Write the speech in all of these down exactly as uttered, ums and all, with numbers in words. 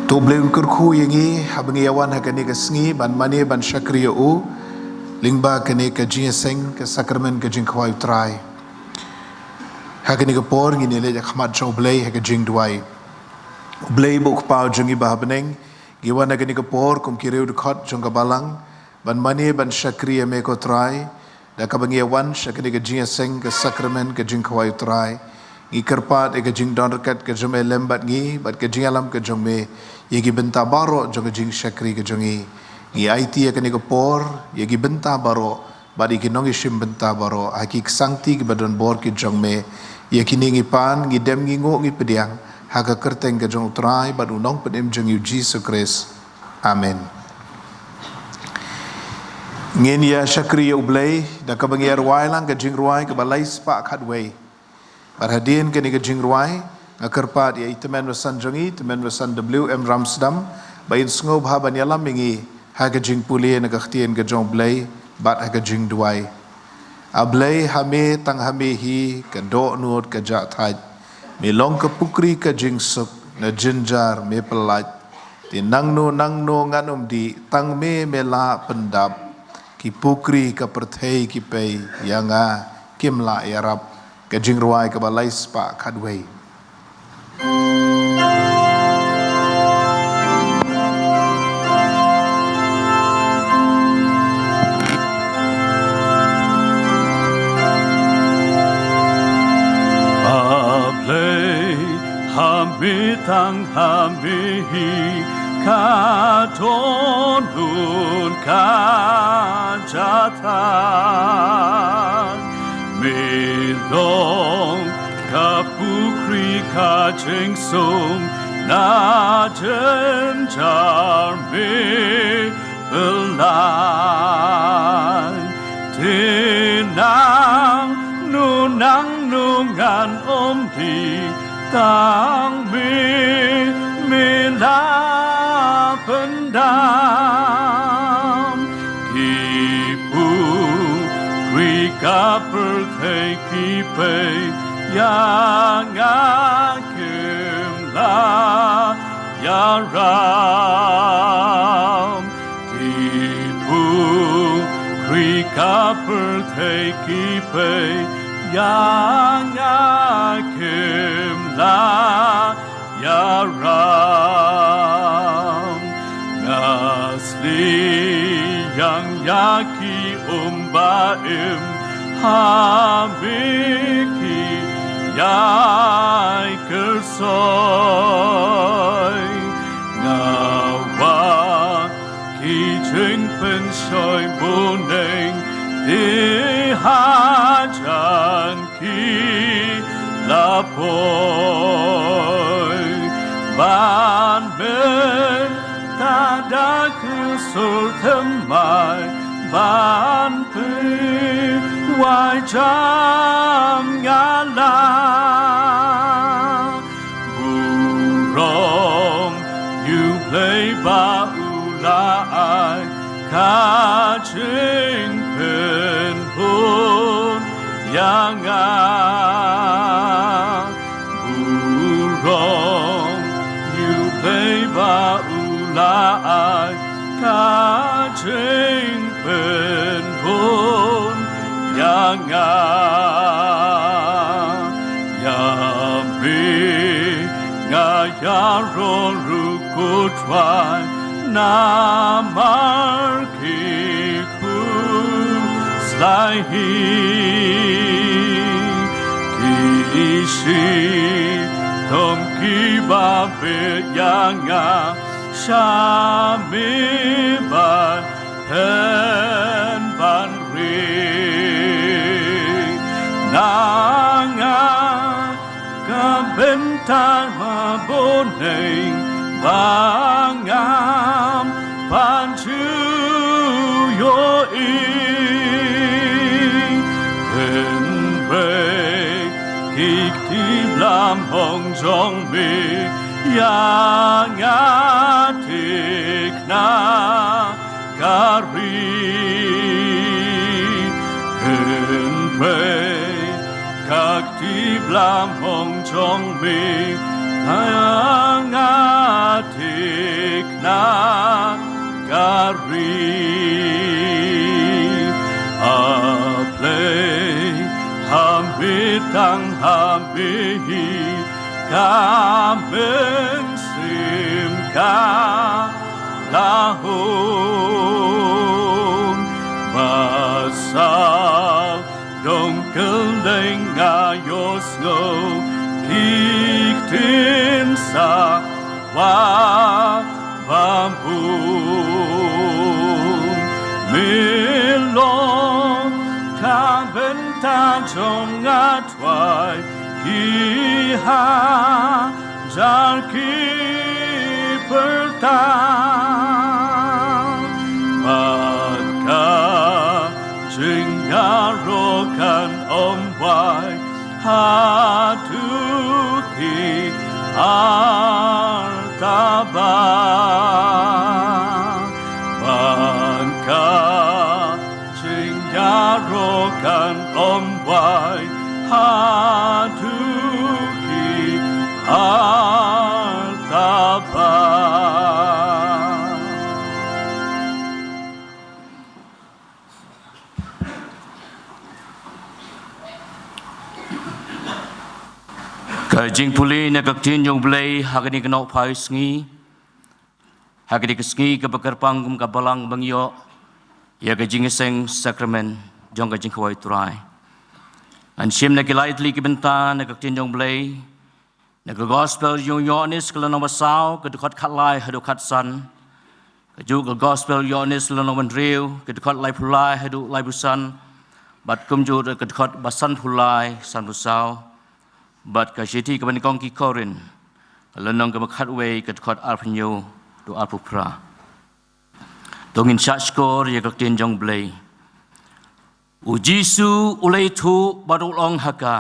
To U Blei un kyrkhu ïa ngi haba ngi ïa wan ha kane ka sngi ban mane ban shakri ïa u lyngba kane ka jingïaseng ka sakramen ka jingkhawai U Trai. Ha kane ka por ngin ïaleit ha khmat jong U Blei ha ka jingduwai. U Blei ba u Kpa jong ngi ba ha bneng, ngi wan ha kane ka por kum ki riewdkhot jong ka balang ban mane ban shakri ïa me ko Trai. Da kaba ngi ïa wan sha kane ka jingïaseng ka sakramen ka jingkhawai U Trai, ngi kyrpad ïa ka jingdon ryngkat ka jong me lem bad ngi bad ka jingïalam ka jong me ïa ki bynta baroh jong ka jingshakri ka jong ngi. Ngi aiti ïa kane ka por ïa ki bynta baroh bad ïa ki nongïashim bynta baroh ha ki ksangti kiba don bor ki jong me. Ïa kine ngi pan, ngi dem, ngi nguh, ngi pdiang ha ka kyrteng ka jong U Trai bad U Nongpynim jong ngi U Jisu Khrist. Amen. Ngin ïa shakri ïa U Blei da kaba ngi ïa rwai lang ka jingrwai kaba lai spah khatwei. Bad hadien kane ka jingrwai, nga kyrpad ïa i tymmen basan jong ngi, tymmen basan W M Ramsdam, ba in sngewbha ban ïalam ïa ngi ha ka jingpule na ka ktien ka jong U Blei bad ha ka jingduwai. A Blei, ha me, tang ha me hi ka dohnud ka jahthait. Me long ka pukri ka jingsuk, na jynjar me pyllait. Te nangno nangno ngan ym dih, tang me me la pyndap. Ki pukri ka pyrthei ki pei, ïa nga kim lah ïarap. Ka jingrwai kaba lai spah khatwei. A Blei, ha me, tang ha me hi ka dohnud ka jahthait. Me long ka pukri ka jingsuk, na jynjar me pyllait. Te nangno nangno ngan ym dih, tang me me la pyndap. Ki pukri ka pyrthei ki pei, ïa nga kim lah ïarap. Ki pukri ka pyrthei ki pei, ïa nga kim lah ïarap. Nga sliang ïa ki um ba im, ha me ki ïai kyrsoi. Nga wad ki jingpynshoi bneng, te hajan ki la poi. Ban mynta da ka sur thymmai, ban pyrshah jam nga la. Burom ïa U Blei ba u la ai ka jingpynbun ïa nga. Burom ïa U Blei ba u la ai ka jingpynbun ïa nga. Ïa me nga ïaroh ruh ko Trai, namar ki khuslai hi. Ki shitom kiba bit ïa nga, sha me ban pynban ri. Na nga ka bynta ba bun ïa ba ngam pat ju ïohi. Hynrei ki kti blamong jong me ïa nga thikna ka ri. Hynrei ka kti blamong jong me ïa nga thik Ami hi ka mynsiem ka la hum, ba sawdong kylleng nga ïohsngew ki ktien sa wa bam bun. Me long ka bynta jong nga Trai, ki hajar ki pyrta, bad ka jingïaroh kan ym wai haduh ki artaba, bad ka jingïaroh kan ym wai haduh ki artaba. Ka jingpule na ka ktien jong U Blei ha kane ka nohphai sngi. Ha kane ka sngi kaba kyrpang kum ka balang ba ngi ïoh ïa ka jingïaseng sakramen jong ka jingkhawai Trai. Ngan shim na ki lai tylli ki bynta na ka ktien jong U Blei. Na ka gospel jong u Ïoannis ka lynnong ba saw, ka dkhot khatlai haduh khatsan. Kajuh ka gospel u Ïoannis lynnong ba hynriew, ka dkhot laiphew lai haduh laiphew san. Bad kumjuh ka dkhot ba sanphew lai, sanphew saw. Bad ka shithi kaba nyngkong ki Korinth, ka lynnong kaba khatwei, ka dkhot arphew hynñiew haduh arphew phra. To ngin shah shkor ïa ka ktien jong U Blei. U Jisu u la ïathuh bad u la ong ha ka,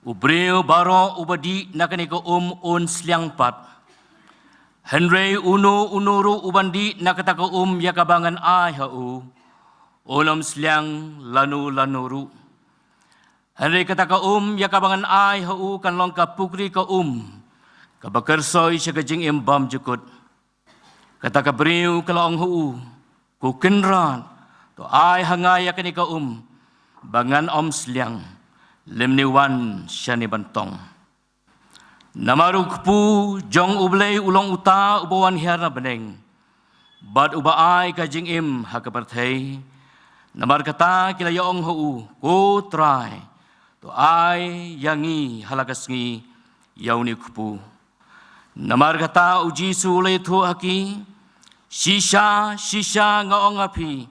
u briew baroh uba dih na kane ka um un sliang pat. Hynrei uno uno ruh uban dih na kata ka um ïa kaba ngan ai ha u, un ym sliang lano lano ruh. Hynrei kata ka um ïa kaba ngan ai ha u kan long ka pukri ka um kaba kyrsoi sha ka jingim bymjukut. Kata ka briew ka la ong ha u, ko Kynrad, to ai ha nga ïa kane ka um, ba ngan ym sliang, lymne wan shane ban tong. Namar u kpu jong U Blei u long uta uba wan hiar na bneng, bad uba ai ka jingim ha ka pyrthei. Namar kata ki la ïa ong ha u, ko Trai, to ai ïa ngi ha la ka sngi ïa une u kpu. Namar kata u Jisu u la ïathuh ha ki, shisha shisha nga ong ha phi,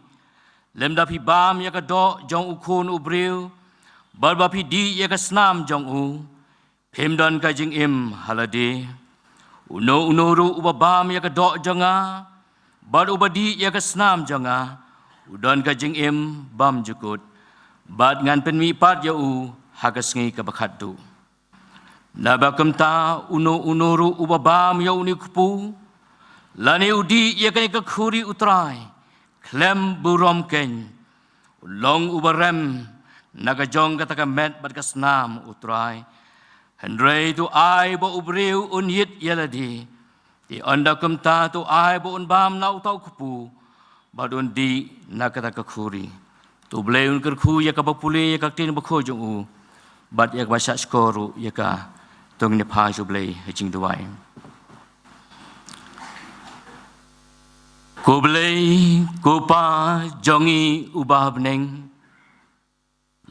lymda phi bam ïa ka doh jong u Khun u briew, bad ba phi dih ïa ka snam jong u, phim don ka jingim ha lade. Uno uno ruh uba bam ïa ka doh jong nga, bad uba dih ïa ka snam jong nga, u don ka jingim bymjukut, bad ngan pynmih pat ïa u ha ka sngi kaba khatduh. Naba kumta uno uno ruh uba bam ïa une u kpu, lane u dih ïa kane ka khuri U Trai khlem burom keiñ, u long uba rem na ka jong kata ka met bad ka snam U Trai. Hynrei to ai ba u briew un ïit ïa lade, te ynda kumta to ai ba un bam na uta u kpu, bad un dih na kata ka khuri. To U Blei un kyrkhu ïa kaba pule ïa ka ktien bakhuid jong u, bad ïa kaba shah shkor ruh ïa ka. To ngin ïa phai sha U Blei ha jingduwai. Ko Blei, ko Pa jong ngi uba ha bneng,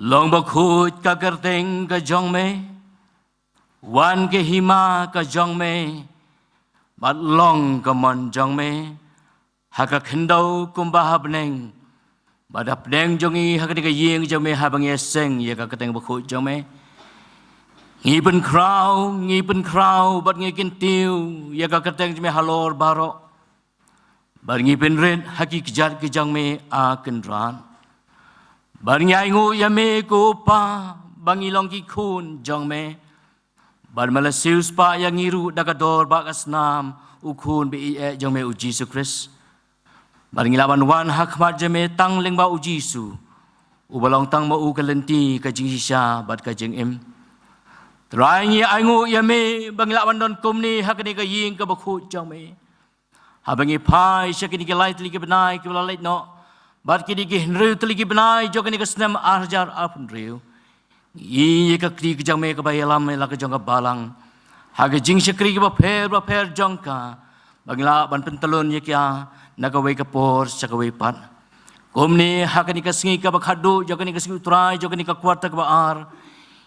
long bakhuid ka kyrteng ka jong me, wan ka hima ka jong me, bad long ka mon jong me ha ka khyndew kumba ha bneng. Bad ha pdeng jong ngi ha kane ka ïing jong me, haba ngi ïaseng ïa ka kyrteng bakhuid jong me, ngi pynkhraw, ngi pynkhraw bad ngi kyntiew ïa ka kyrteng jong me halor baroh. Bad ngi pynrit ha ki kjat ki jong me, A Kynrad. Bad ngi ainguh ïa me ko Pa ba ngi long ki khun jong me. Bad me la siewspah ïa ngi ruh da ka dor bad ka snam u Khun ba ïeit jong me u Jisu Khrist. Bad ngi lah ban wan ha khmat jong me tang lyngba u Jisu, uba long tang ma u ka lynti, ka jingshisha bad ka jingim. Trai, ngi ainguh ïa me ba ngi lah ban don kumne ha kane ka ïing kaba khuid jong me. Haba ngi phai sha kine ki lai tylli ki bnai kiba la leit noh, bad kine ki hynriew tylli ki bnai jong kane ka snem ar hajar arphew hynriew, Ïa ka kti ka jong me kaba ïalam ïa la ka jong ka balang ha ka jingshakri kaba pher bapher jong ka, ba ngi lah ban pyntlun ïa ka na kawei ka por sha kawei pat. Kumne ha kane ka sngi kaba khatduh jong kane ka sngi U Trai jong kane ka quarter kaba ar,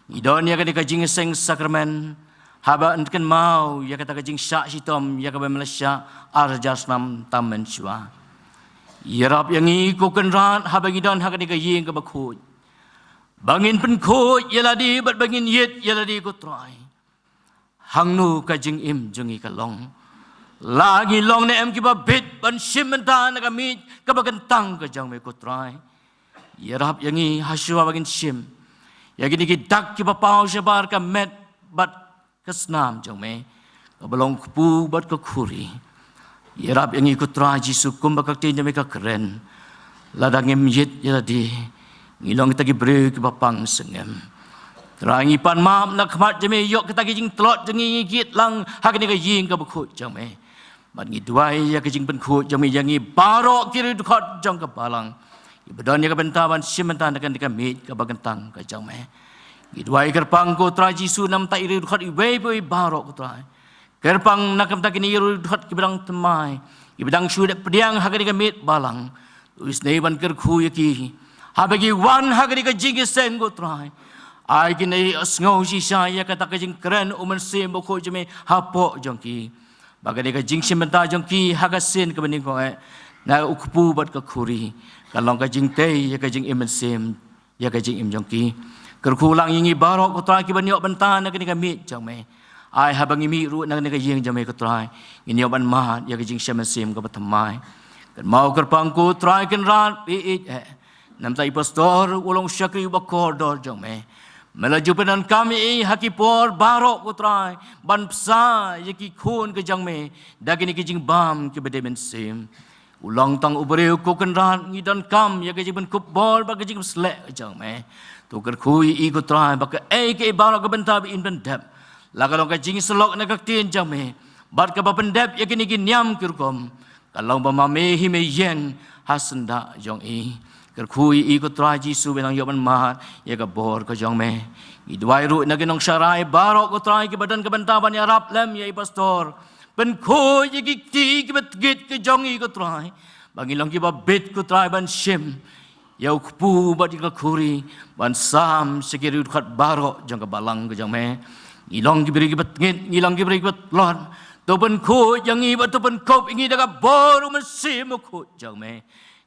ngi don ïa kane ka jingïaseng sakramen, haba yn kynmaw ïa kata ka jingshah shitom ïa kaba me la shah ar hajar snem tam mynshuwa. Ïarap ïa ngi ko Kynrad haba ngi don ha kane ka ïing kaba khuid, ba ngin pynkhuid ïa lade bad ba ngin ïit ïa lade ko Trai. Hangno ka jingim jong ngi ka long? La ngi long ne em kiba bit ban shim bynta na ka miej kaba kyntang ka jong me ko Trai? Ïarap ïa ngi ha shuwa ba ngin shim ïa kine ki dak kiba paw shabar ka met bad ka snam jong me, kaba long kpu bad ka khuri. Ïarap ïa ngi ko Trai Jisu kumba ka ktien jong me ka kren. Lada ngim ïit ïa lade, ngi long kita ki briew kiba pang sngem. Trai ngi pan map na khmat jong me ïoh kita ki jingtlot jong ngi, ngi kit lang ha kane ka ïing kaba khuid jong me. Bad ngi duwai ïa ka jingpynkhuid jong me ïa ngi baroh ki riewdkhot jong ka balang, kiba don ïa ka bynta ban shim bynta na kane ka miej kaba kyntang ka jong me. Ngi duwai kyrpang ko Trai Jisu namar ïa ki riewdkhot iwei pa iwei baroh ko Trai. Kyrpang na ka bynta kine ki riewdkhot kiba dang thymmai, kiba dang shu dep pdiang ha kane ka miej balang. To isynei ban kyrkhu ïa ki haba ki wan ha kane ka jingïaseng ko Trai. Ai kine ïohsngew shisha ïa kata ka jingkren U Mynsiem Bakhuid jong me hapoh jong ki, ba kane ka jingshim bynta jong ki ha ka sien kaba nyngkong eh na u kpu bad ka khuri, ka long ka jingtei ïa ka jingim mynsiem ïa ka jingim jong ki. Kyrkhu lang ïa ngi baroh ko Trai kiban ïoh bynta na kane ka miej jong me. Ai haba ngi mih ruh na kane ka ïing jong me ko Trai, ngin ïoh ban mad ïa ka jingshem mynsiem kaba thymmai. Kynmaw kyrpang ko Trai Kynrad, peit eh namar i pastor u long shakri uba kordor jong me. Me la ju pyndonkam ïa i ha ki por baroh ko Trai ban bsa ïa ki khun ka jong me da kine ki jingbam kiba dei mynsiem. U long tang u briew ko Kynrad, ngi donkam ïa ka jingpynkup bor bad ka jingpynsleh ka jong me. To kyrkhu ïa i ko Trai ba kaei kaei baroh ka bynta ba in pyndep, la ka long ka jingsyllok na ka ktien jong me bad kaba pyndep ïa kine ki niam ki rukom, ka long ba ma me hi me ïeng ha syndah jong i. Kyrkhu ïa i ko Trai Jisu ba in nang ïoh ban mad ïa ka bor ka jong me. Ngi duwai ruh na ki nongsharai baroh ko Trai kiba don ka bynta ban ïarap lem ïa i pastor. Pynkhuid ïa ki kti kiba tngit ka jong i ko Trai, ba ngin long kiba bit ko Trai ban shim ïa u kpu bad ïa ka khuri ban sam sha ki riewdkhot baroh jong ka balang ka jong me. Ngi long ki briew kiba tngit, ngi long ki briew kiba tlot. To pynkhuid ïa ngi bad to pynkup ïa ngi da ka bor U Mynsiem Bakhuid jong me.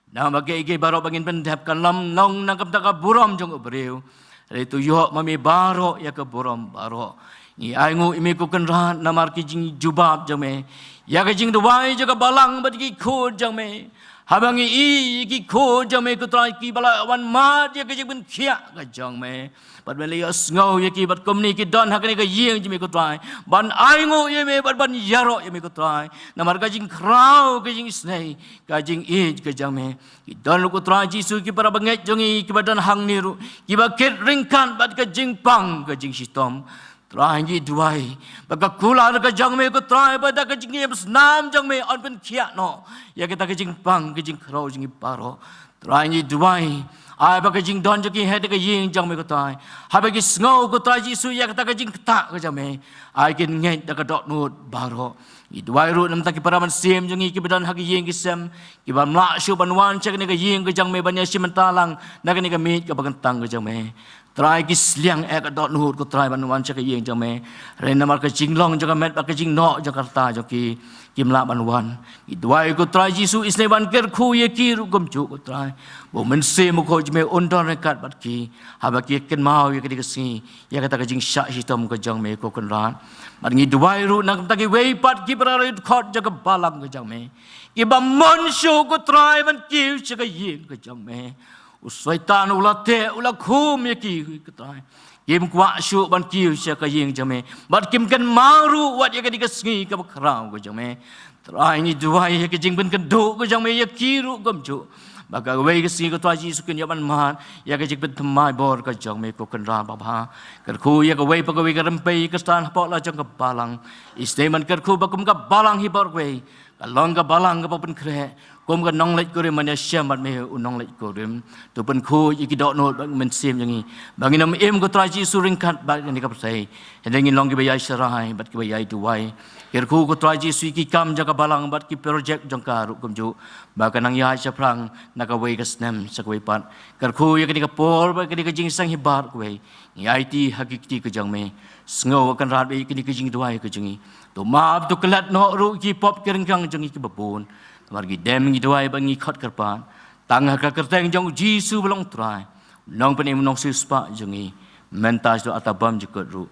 Namar ba kaei kaei baroh ba ngin pyndep kan ym long na ka bynta ka burom jong u briew, hynrei to ïoh ma me baroh ïa ka burom baroh. Ngi ainguh ïa me ko Kynrad namar ki jingjubab jong me ïa ka jingduwai jong ka balang bad ki khun jong me. Haba ngi i ïa ki khun jong me ko Trai kiba la wan mad ïa ka jingpynkhiah ka jong me, bad me la ïohsngew ïa ki bad kumne ki don ha kane ka ïing jong me ko Trai ban ainguh ïa me bad ban ïaroh ïa me ko Trai namar ka jingkhraw, ka jingisynei, ka jingïeit ka jong me. Ki don ruh ko Trai Jisu ki para bangeit jong ngi kiba don hangne ruh kiba kit ryngkat bad ka jingpang ka jingshitom. Trai ngi duwai ba ka kular ka jong me ko Trai, ba da ka jingim snam jong me yn pynkhiah noh ïa kita ka jingpang ka jingkhraw jong ngi baroh. Trai ngi duwai ai ba ka jingdon jong ki ha kata ka ïing jong me ko Trai, haba ki sngew ko Trai Jisu ïa kata ka jingktah ka jong me, ai kin ngeit da ka dohnud baroh. Ngi duwai ruh namar ki para mynsiem jong ngi kiba don ha ki ïing ki sem, kiba ym lah shuh ban wan sha kane ka ïing ka jong me ban ïashim bynta lang na kane ka miej kaba kyntang ka jong me. Trai ki sliang eh ka dohnud ko Trai ban wan sha ka ïing jong me, hynrei namar ka jinglong jong ka met bad ka jingnoh jong ka rta jong ki, kim lah ban wan. Ngi duwai ko Trai Jisu isynei ban kyrkhu ïa ki ruh kumjuh ko Trai, ba U Mynsiem Bakhuid jong me un don ryngkat bad ki haba ki kynmaw ïa kane ka sngi ïa kata ka jingshah shitom ka jong me ko Kynrad. Bad ngi duwai ruh na ka bynta kiwei pat ki para rit khot jong ka balang ka jong me, kiba mon shuh ko Trai ban kiew sha ka ïing ka jong me. U Soitan u la teh, u la khum ïa ki ko Trai, kim kwah shuh ban kiew sha ka ïing jong me bad kim kynmaw ruh wat ïa kane ka sngi kaba khraw ka jong me. Trai ngi duwai ïa ka jingpynkynduh ka jong me ïa ki ruh kumjuh, ba kawei ka sngi ko Trai Jisu kin ïoh ban mad ïa ka jingpynthymmai bor ka jong me ko Kynrad babha. Kyrkhu ïa kawei pa kawei ka rympei ka stad hapoh la jong ka balang. Isynei ban kyrkhu ba kum ka balang hi baroh kawei Ka long ka balang kaba pynkhreh kum ka nongleit kurim ban ïashem bad me u nongleit kurim. To pynkhuid ïa ki dohnud bad mynsiem jong ngi ba ngin ym im, ko Trai Jisu, ryngkat bad kane ka pyrthei. Hynrei ngin long kiba ïai sharai bad kiba ïai duwai. Kyrkhu, ko Trai Jisu, ïa ki kam jong ka balang bad ki projek jong ka ruh kumjuh, ba kan nang ïaid shaphrang na kawei ka snem sha kawei pat. Kyrkhu ïa kane ka por bad kane ka jingïaseng hibar kawei, ngi aiti ha ki kti ka jong me. Sngew, ko Kynrad, ïa kine ki jingduwai ka jong ngi. To map, to klet noh ruh ki pop ki ryngkang jong ngi kiba bun. Namar ngi dem, ngi duwai bad ngi khot kyrpad tang ha ka kyrteng jong u Jisu ba long Trai, u Nongpynim, u Nongsiewspah jong ngi, mynta, shaduh arta bymjukut ruh.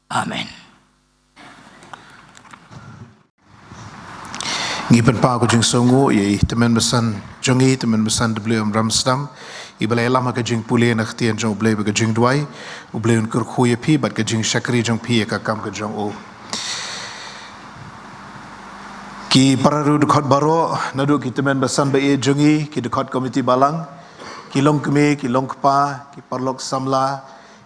Amen. Ngi pynpaw ka jingsngewnguh ïa i tymmen basan jong ngi, tymmen basan W M Ramsdam, iba la ïalam ha ka jingpule na ka ktien jong U Blei bad ka jingduwai. U Blei un kyrkhu ïa phi bad ka jingshakri jong phi ïa ka kam ka jong u. Ki para riew dkhot baroh, naduh ki tymmen basan ba ïeit jong ngi, ki dkhot komiti balang, ki longkmie, ki longkpa, ki paralok samla,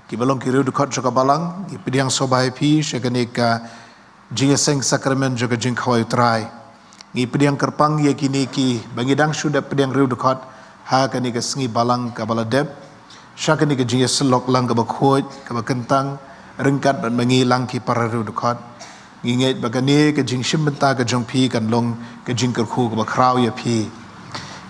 kiba long ki riew dkhot jong ka balang, ngi pdiang sngewbha ïa phi sha kane ka jingïaseng sakramen jong ka jingkhawai U Trai. Ngi pdiang kyrpang ïa kine kiba ngi dang shu dep pdiang riew dkhot ha kane ka sngi balang kaba la dep, sha kane ka jingïasyllok lang kaba khuid, kaba kyntang, ryngkat bad ma ngi lang ki para riew dkhot. Ngi ngeit ba kane ka jingshim bynta ka jong phi kan long ka jingkyrkhu kaba khraw ïa phi.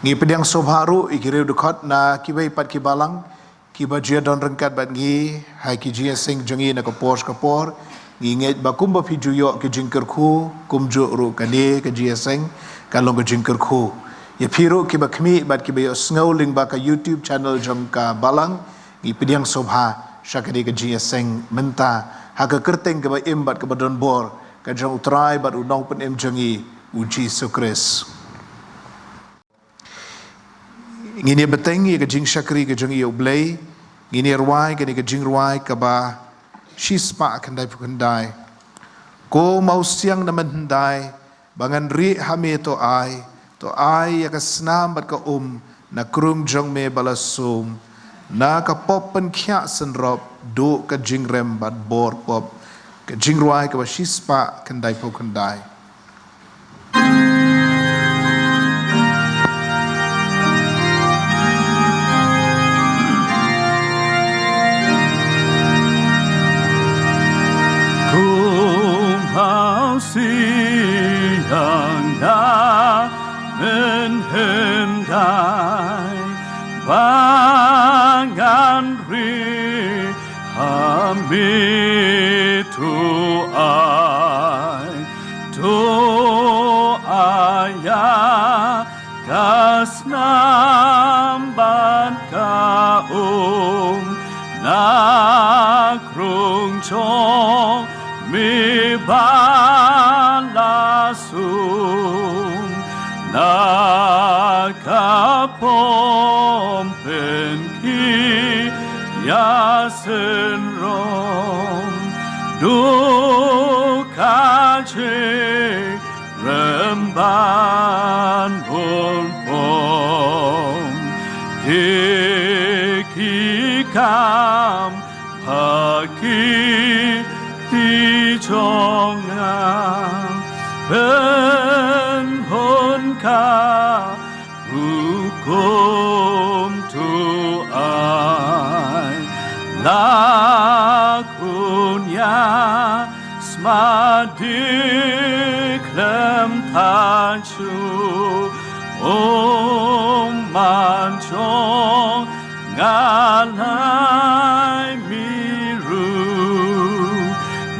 Ngi pdiang sngewbha ruh ïa ki riew dkhot na kiwei pat ki balang kiba ju ïadon ryngkat bad ngi ha ki jingïaseng jong ngi na ka por sha ka por. Ngi ngeit ba kumba phi ju ïoh ki jingkyrkhu, kumjuh ruh kane ka jingïaseng kan long ka jingkyrkhu ïa phi ruh kiba khmih bad kiba ïohsngew lyngba ka YouTube channel jong ka balang. Ngi pdiang sngewbha sha kane ka jingïaseng mynta ha ka kyrteng kaba im bad kaba donbor ka jong U Trai bad U Nongpynim jong ngi, U Jisu Khrist. Ngin ïa bteng ïa ka jingshakri ka jong ngi ïa U Blei. Ngin ïa rwai kane ka jingrwai kaba shispah khyndaiphew khyndai. Ko Mawsiang na mynhyndai, ba ngan rieh ha me, to ai, to ai ïa ka snam bad ka um na krung jong me ba la sum, na ka pop pynkhiah synrop, duh ka jingrem bad bor pop. Ka jingrwai kaba shispah khyndaiphew khyndai. Ko Mawsiang na mynhyndai, ba ngan rieh ha me, to ai, to ai ïa ka snam bad ka um na krung jong me ba la sum, na ka pop pynkhiah synrop, duh ka jingrem bad bor pop. Te ki kam ha ki kti jong nga, pynhun ka hukum, to ai, la khun ïa sma, dei khlem tang shuh, um man jong nga, lai mi ruh,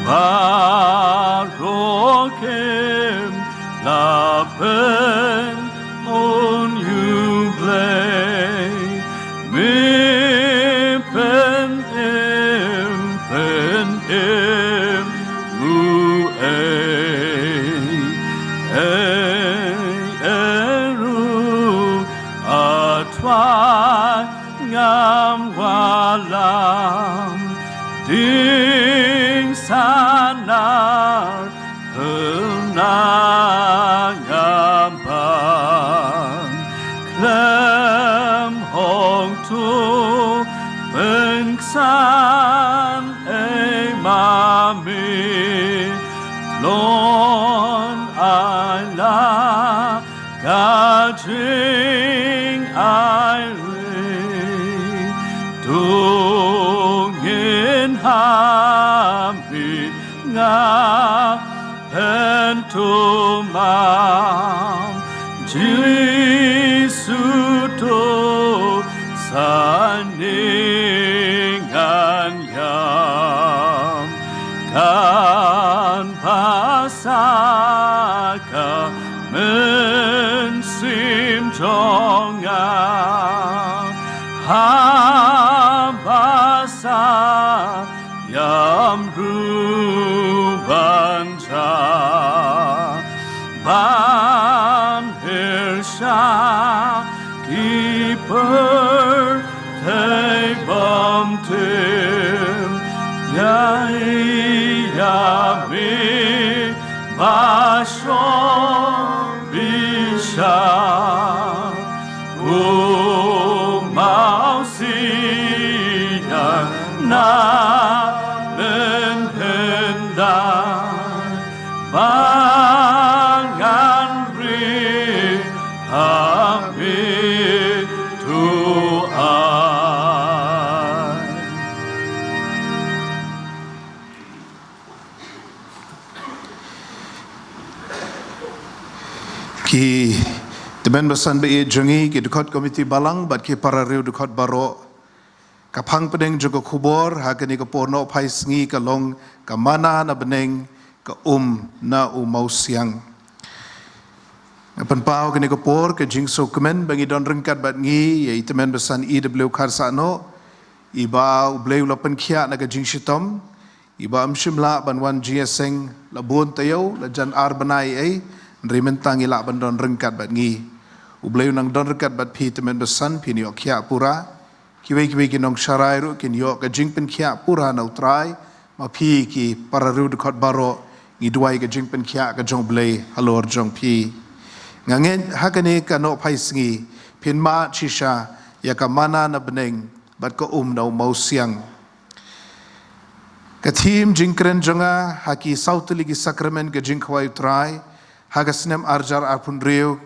baroh kim la pynhun ïa U Blei. Me pynim, pynim u ei, ei, ei ruh, A Trai, ngam wallam, ding sanar, pynang ngam pang, khlem hong to pynksan, ei ma me, tlot Ai la ka jingai ri, tu ngin ha mi nga pen tu mam. Jisu tu sa ni ngan yam, kan ba sa ka mynsiem jong nga. Haba sa ïam ruh ban ja, ban pyrshah ki pyrthei bymtim. Ïa, ïa mi ba shong bishar, u mawsiang na mynhyndai, ba ngan ri ha mi tu ai. Ki tymmen basan ba ïeit jong ngi, ki dkhot komiti balang bad ki para riewdkhot baroh, ka phang pdeng jong ka khubor ha kane ka por nohphai sngi ka long ka manna na bneng, ka um na u mawsiang. Nga pynpaw kane ka por ka jingsngewkmen ba ngi don ryngkat bad ngi ïa i tymmen basan E W Kharsahnoh, iba U Blei u la pynkhiah na ka jingshitom, iba ym shym lah ban wan jingïaseng la bun taïew, la jan ar bnai ei, hynrei mynta ngi lah ban don ryngkat bad ngi. U Blei u nang don ryngkat bad phi tymmen basan, phin ïoh khiah pura. Kiwei kiwei ki nongsharai ruh kin ïoh ka jingpynkhiah pura na U Trai. Ma phi ki para riewdkhot baroh, ngi duwai ka jingpynkhiah ka jong U Blei halor jong phi. Nga ngeit ha kane ka nohphai sngi phin mad shisha ïa ka manna na bneng bad ka um na u mawsiang. Ka thim jingkren jong nga ha ki saw tylli ki sakramen ka jingkhawai U Trai ha ka snem arhajar arphew hynriew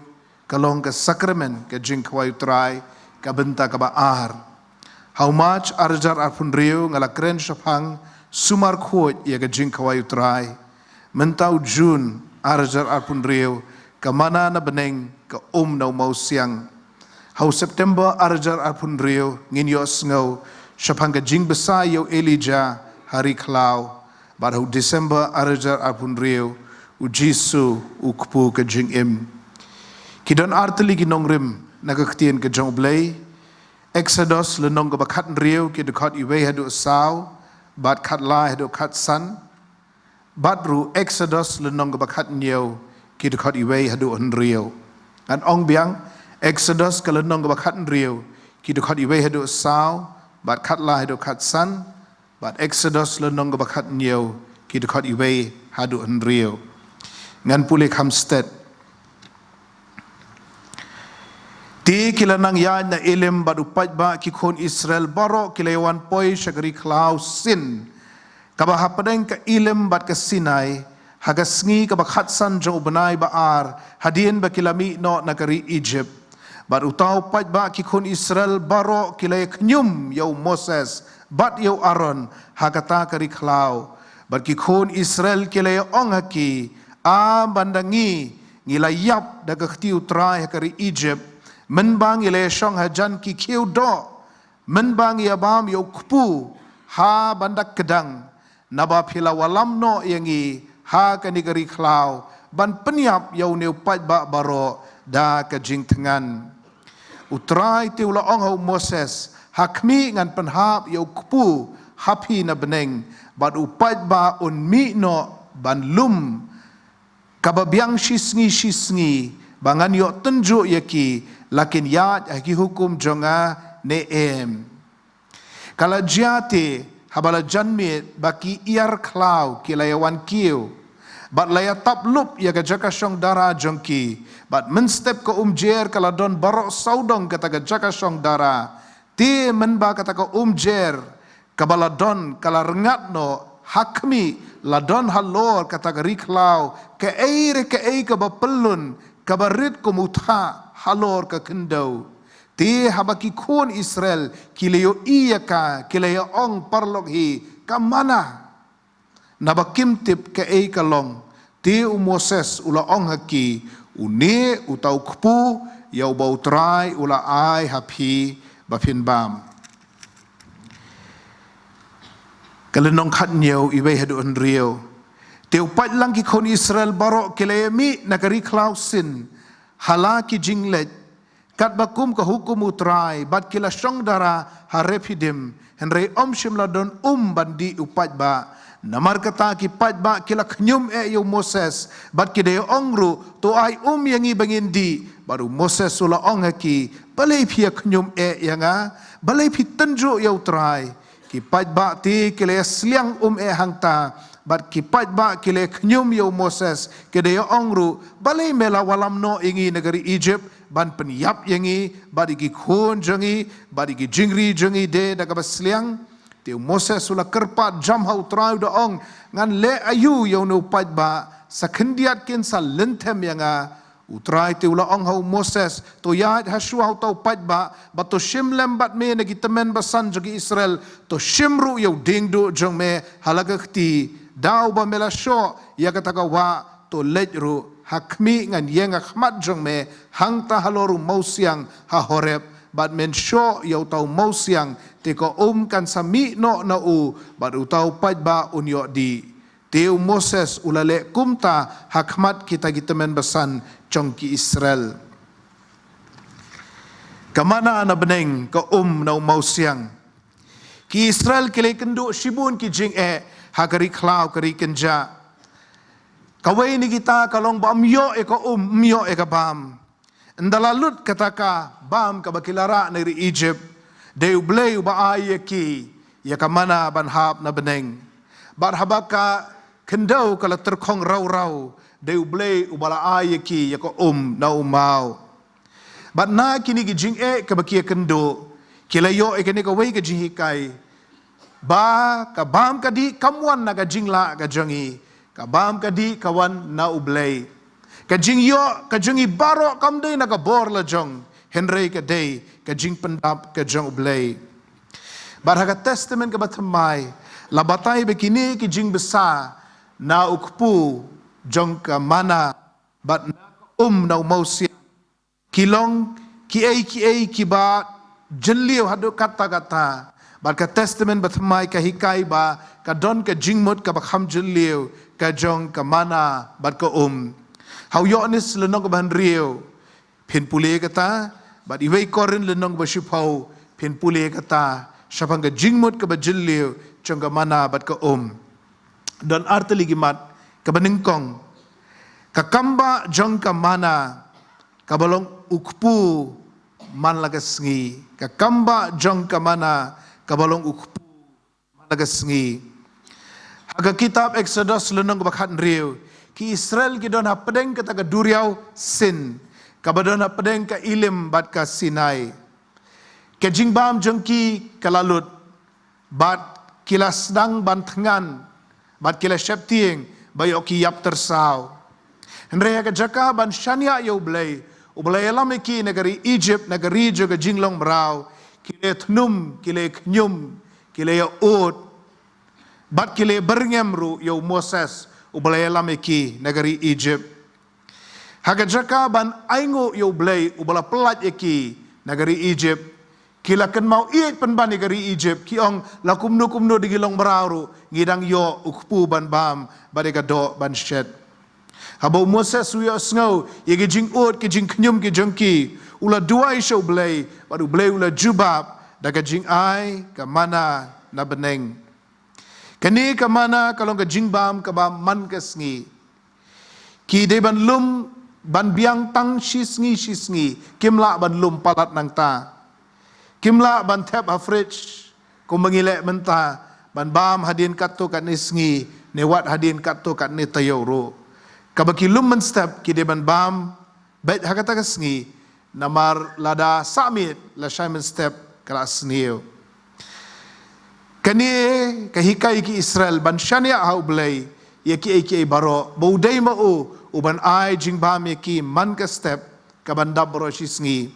ka long ka sakramen ka jingkhawai U Trai ka bynta kaba ar. Ha u March arhajar arphew hynriew nga la kren shaphang sumar khuid ïa ka jingkhawai U Trai. Mynta u June arhajar arphew hynriew, ka manna na bneng, ka um na u mawsiang. Ha u September arhajar arphew hynriew ngin ïohsngew shaphang ka jingbsa ïa u Elijah ha ri khlaw. Bad ha u December arhajar arphew hynriew, u Jisu u kpu ka jingim. Ki don ar tylli ki nongrim na ka ktien ka jong U Blei. Exodus lynnong kaba khathynriew, ki dkhot iwei haduh saw bad khatlai haduh khatsan. Bad ruh Exodus lynnong kaba khathynñiew, ki dkhot iwei haduh hynriew. Ngan ong biang, Exodus ka lynnong kaba khathynriew, ki dkhot iwei haduh saw bad khatlai haduh khatsan. Bad Exodus lynnong kaba khathynñiew, ki dkhot iwei haduh hynriew. Ngan pule kham stet. Te ki la nang ïaid na Elim bad u paidbah, ki khun Israel baroh ki la ïawan poi sha ka ri khlaw Sin, kaba hapdeng ka Elim bad ka Sinai, ha ka sngi kaba khatsan jong u bnai ba ar hadien ba ki la mih noh na ka ri Ijipt. Bad uta u paidbah, ki khun Israel baroh ki la ïakhñium ïa u Moses bad ïa u Aaron ha kata ka ri khlaw. Bad ki khun Israel ki la ïa ong ha ki, A ban da ngi, ngi la ïap da ka kti U Trai ha ka ri Ijipt, mynba ngi la ïa shong hajan ki khiew doh, mynba ngi ïa bam ïa u kpu ha ban da kdang, naba phi la wallam noh ïa ngi ha kane ka ri khlaw ban pynïap ïa une u paidbah baroh da ka jingthngan. U Trai te u la ong ha u Moses, Ha khmih, ngan pynhap ïa u kpu ha phi na bneng, bad u paidbah un mih noh ban lum kaba biang shisngi shisngi, ba ngan ïoh tynjuh ïa ki, la kin ïaid ha ki hukum jong nga ne em. Ka la jia te, haba la janmiet, ba ki ïar khlaw ki la ïawan kiew, bad la ïatap lup ïa ka jaka shong dara jong ki, bad mynstep ka umjer ka la don baroh sawdong kata ka jaka shong dara. Te mynba kata ka umjer kaba la don ka la rngat noh, Ha khmih, la don halor kata ka ri khlaw kaei re kaei kaba pyllun, kaba rit kum u thah halor ka khyndew. Te haba ki khun Israel ki la ïohi ïa ka, ki la ïa ong, paralok hi, ka mana, naba kim tip kaei ka long. Te u Moses u la ong ha ki, une uta u kpu ïa uba U Trai u la ai ha phi ba phin bam. Ka lynnong khathynñiew, iwei haduh hynriew. Te u paidlang ki khun Israel baroh ki la ïa mih na ka ri khlaw sin ha la ki jingleit, katba kum ka hukum U Trai, bad ki la shong dara ha Rephidim, hynrei ym shym la don um ban dih u paidbah. Namar kata ki paidbah ki la khñium eh ïa u Moses, bad ki da ïa ong ruh, to ai um ïa ngi ba ngin dih. Bad u Moses u la ong ha ki, balei phi ïa khñium eh ïa nga? Balei phi tynjuh ïa U Trai? Ki paidbah te ki la ïa sliang um eh hangta, bad ki paidbah ki la ïa khñium ïa u Moses, ki da ïa ong ruh, balei me la wallam noh ïa ngi na ka ri Egypt ban pynïap ïa ngi bad ïa ki khun jong ngi bad ïa ki jingri jong ngi de da kaba sliang? Te u Moses u la kyrpad jam ha U Trai, u da ong, ngan leh aïu ïa une u paidbah? Sa khyndiat kin sa lynthem ïa nga. U Trai te u la ong ha u Moses, to ïaid ha shuwa uta u paidbah, bad to shim lem bad me na ki tymmen basan jong ki Israel, to shim ruh ïa u diengduh jong me ha la ka kti. Da uba me la shoh ïa kata ka wah, to leit ruh. Ha khmih, ngan ïeng ha khmat jong me hangta halor u mawsiang ha Horeb, bad men shoh ïa uta u mawsiang, te ka um kan sa mih noh na u, bad uta u paidbah un ïoh dih. Te u Moses u la leh kumta ha khmat kita ki tymmen basan jong ki Israel. Ka mana na bneng, ka um na u mawsiang. Ki Israel ki la ïakynduh shibun ki jingeh ha ka ri khlaw, ka ri kynjah. Kawei na kita ka long ba ym ïoh ïa ka um, ym ïoh ïa ka bam. Ynda la lut kata ka bam kaba ki la rah na ri Egypt, dei U Blei uba ai ïa ki ïa ka mana ban hap na bneng. Bad haba ka khyndew ka la tyrkhong raw raw, dei U Blei uba la ai ïa ki ïa ka um na u maw. Bad na kine ki jingeh kaba ki ïakynduh, ki la ïoh ïa kane kawei ka jinghikai, ba ka bam ka dih kam wan na ka jinglah ka jong ngi, ka bam ka dih ka wan na U Blei. Ka jingïoh ka jong ngi baroh kam dei na ka bor la jong, hynrei ka dei ka jingpyndap ka jong U Blei. Bad ha ka Testament kaba thymmai, la batai ba kine ki jingbsa na u kpu jong ka mana bad na ka um na u mawsiang, ki long kiei kiei kiba jylliew haduh katta katta. Bad ka Testament ba thymmai ka hikai ba ka don ka jingmut kaba kham jylliew ka jong ka mana bad ka um. Ha u Ïoannis lynnong kaba hynriew, phin pule kata, bad iwei Korinth lynnong kaba shiphew, phin pule kata, shaphang ka jingmut kaba jylliew jong ka mana bad ka um. Don artylli ki mat, kaba nyngkong, ka kambah jong ka mana kaba long u kpu man la ka sngi. Ka kambah jong ka mana kaba long u kpu man la ka sngi. Ha ka kitab Exodus lynnong kaba khathynriew, ki Israel ki don hapdeng kata ka duriaw Sin, kaba don hapdeng ka Elim bad ka Sinai. Ka jingbam jong ki ka la lut, bad ki la sdang ban thngan, bad ki la sheptieng ba ïoh ki ïap tyrsaw. Hynrei ha ka jaka ban shaniah ïa U Blei, U Blei u ïalam ïa ki na ka ri Egypt, na ka ri jong ka jinglong mraw, ki la thnum, ki la khñium, ki la ïa ud, bad ki la byrngem ruh ïa u Moses, U Blei u ïalam ïa ki na ka ri Egypt. Ha ka jaka ban ainguh ïa U Blei uba la pyllait ïa ki na ka ri Egypt, ki la kynmaw ïeit pynban ïa ka ri Egypt, ki ong, la kumno kumno da ngi long mraw ruh, ngi dang ïoh u kpu ban bam bad ïa ka doh ban shet. Haba u Moses u ïohsngew ïa ki jingud, ki jingkhñium ki jong ki, u la duwai sha U Blei, bad U Blei u la jubab da ka jingai ka mana na bneng. Kane ka mana ka long ka jingbam kaba man ka sngi. Ki dei ban lum, ban biang tang shi sngi shi sngi, kim lah ban lum palat nangta. Kim lah ban thep ha fridge kumba ngi leh mynta, ban bam hadien katto katne sngi, ne wat hadien katto katne taïew ruh. Kaba ki lum mynstep ki dei ban bam beit ha kata ka sngi, namar lada sah miet lashai mynstep ka la sniew. Kane ka hikai ki Israel ban shaniah ha U Blei ïa kiei kiei baroh, ba u dei ma u u ban ai jingbam ïa ki man ka step, ka ban dap baroh shi sngi.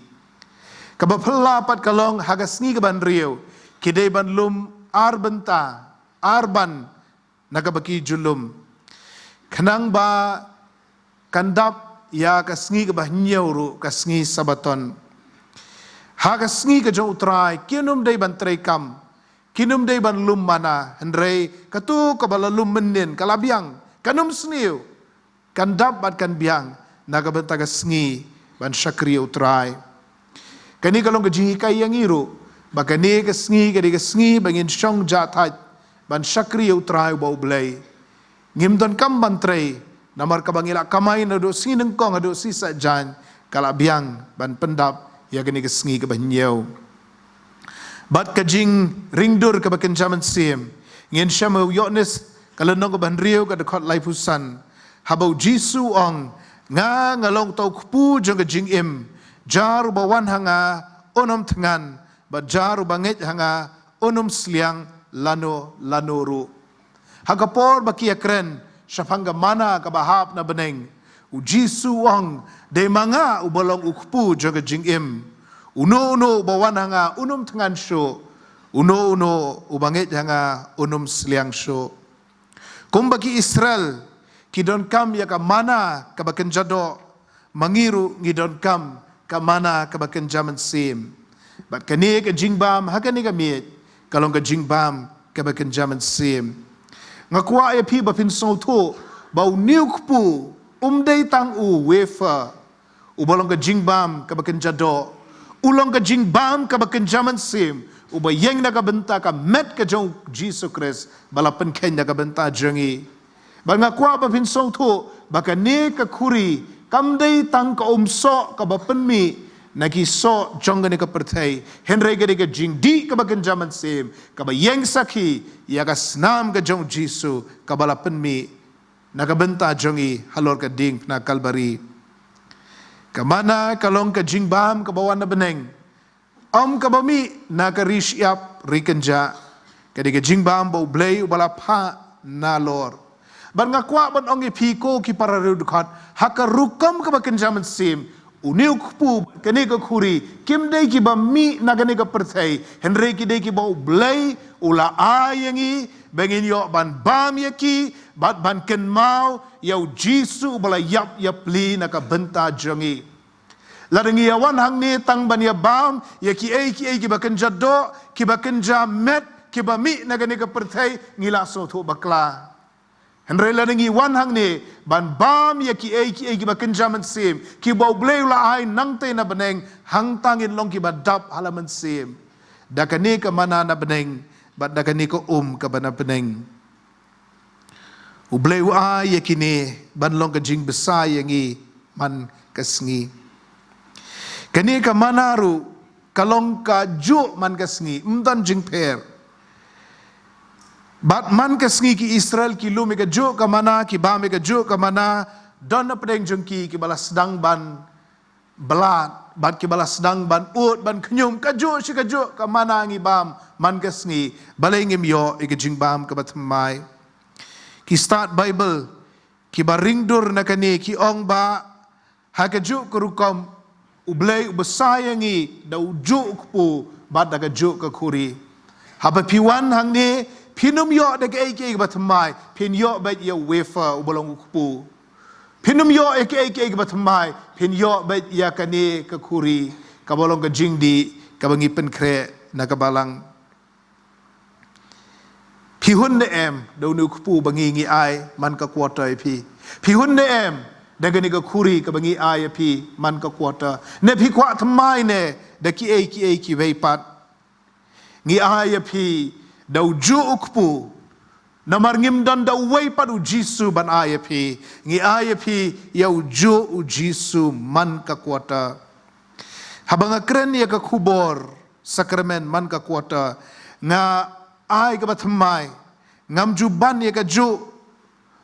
Kaba phylla pat ka long ha ka sngi ka ban riew, ki dei ban lum ar bynta, ar ban na kaba ki ju lum. Khnang ba kan dap ïa ka sngi kaba hynñiew ruh, ka sngi Sabaton. Ha ka sngi ka jong U Trai, kin ym dei ban trei kam, kin ym dei ban lum mana, hynrei kato kaba la lum mynnin ka la biang, kan ym sniew, kan dap bad kan biang na ka bynta ka sngi ban shakri U Trai. Kane ka long ka jinghikai ïa ngi ruh ba kane ka sngi ka dei ka sngi ba ngin shong jahthait ban shakri U Trai uba U Blei. Ngim donkam ban trei, namar kaba ngi la kamai naduh sngi nyngkong haduh sngi saitjaiñ, ka la biang ban pyndap ïa kane ka sngi kaba hynñiew. Bad ka jingringdur kaba kynja mynsiem, ngin shem ha u Ïoannis ka lynnong kaba hynriew ka dkhot laiphew san, haba U Jisu u ong, "Nga nga long uta u kpu jong ka jingim, jar uba wan ha nga un ym thngan, bad jar uba ngeit ha nga un ym sliang lano lano ruh." Ha ka por ba ki ïakren shaphang ka mana kaba hap na bneng, U Jisu u ong, "Dei ma nga uba long u kpu jong ka jingim. Uno uno uba wan ha nga un ym thngan shuh, uno uno uba ngeit ha nga un ym sliang shuh." Kumba ki Israel ki donkam ïa ka mana kaba kynja doh, ma ngi ruh ngi donkam ka mana kaba kynja mynsiem. Bad kane ka jingbam ha kane ka miej ka long ka jingbam kaba kynja mynsiem. Nga kwah ïa phi ba phin sngewthuh ba une u kpu um dei tang u wafer uba long ka jingbam kaba kynja doh, u long ka jingbam kaba kynja mynsiem, uba ïeng na ka bynta ka met ka jong U Jisu Khrist ba la pynkheiñ na ka bynta jong ngi. Bad nga kwah ba phin sngewthuh ba kane ka khuri kam dei tang ka umsoh kaba pynmih na ki soh jong kane ka pyrthei, hynrei ka dei ka jingdih kaba kynja mynsiem kaba ïeng sakhi ïa ka snam ka jong U Jisu kaba la pynmih na ka bynta jong ngi halor ka diengphna Kalbari. Ka mana ka long ka jingbam kaba wan na bneng, ym kaba mih na ka ri shyiap ri kynjah. Ka dei ka jingbam ba U Blei uba la phah nalor. Bad nga kwah ban ong ïa phi ko ki para riewdkhot, ha ka rukom kaba kynja mynsiem, une u kpu, kane ka khuri, kim dei kiba mih na kane ka pyrthei, hynrei ki dei kiba U Blei u la ai ïa ngi ba ngin ïoh ban bam ïa ki bad ban kynmaw ïa U Jisu uba la ïap ïapli na ka bynta jong ngi. Lada ngi ïa wan hangne tang ban ïa bam ïa kiei kiei kiba kynja doh, kiba kynja met, kiba mih na kane ka pyrthei, ngi la sngewthuh bakla. Hynrei lada ngi wan hangne ban bam ïa kiei kiei kiba kynja mynsiem, kiba U Blei u la ai nangtei na bneng, hangta ngin long kiba dap ha la mynsiem da kane ka mana na bneng bad da kane ka um kaba na bneng. U Blei u ai ïa kine ban long ka jingbsa ïa ngi man ka sngi. Kane ka mana ruh ka long kajuh man ka sngi, ym don jingpher. Bad man ka sngi ki Israel ki lum ïa kajuh ka mana, ki bam ïa kajuh ka mana, don na pdeng jong ki kiba la sdang ban blad, bad kiba la sdang ban ud, ban khñium, kajuh shi kajuh ka mana ngi bam man ka sngi, balei ngim ïoh ïa ka jingbam kaba thymmai. Ki stad Baibl kiba ringdur na kane ki ong ba ha kajuh ka rukom U Blei u bsa ïa ngi da ujuh u kpu bad da kajuh ka khuri. Haba phi wan hangne, phin ym ïoh da kaei kaei kaba thymmai, phin ïoh beit ïa u wafer uba long u kpu. Phin ym ïoh ïa kaei kaei kaba thymmai, phin ïoh beit ïa kane ka khuri kaba long ka jingdih kaba ngi pynkhreh na ka balang. Phi hun ne em da une u kpu ba ngi ngi ai man ka quarter ïa phi? Phi hun ne em da kane ka khuri kaba ngi ai ïa phi man ka quarter? Ne phi kwah thymmai ne da kiei kiei kiwei pat? Ngi ai ïa phi da ujuh u kpu, namar ngim don da uwei pat u Jisu ban ai ïa phi. Ngi ai ïa phi ïa ujuh u Jisu man ka quarter. Haba nga kren ïa ka khubor sakramen man ka quarter, nga ai kaba thymmai, ngam ju ban ïa kajuh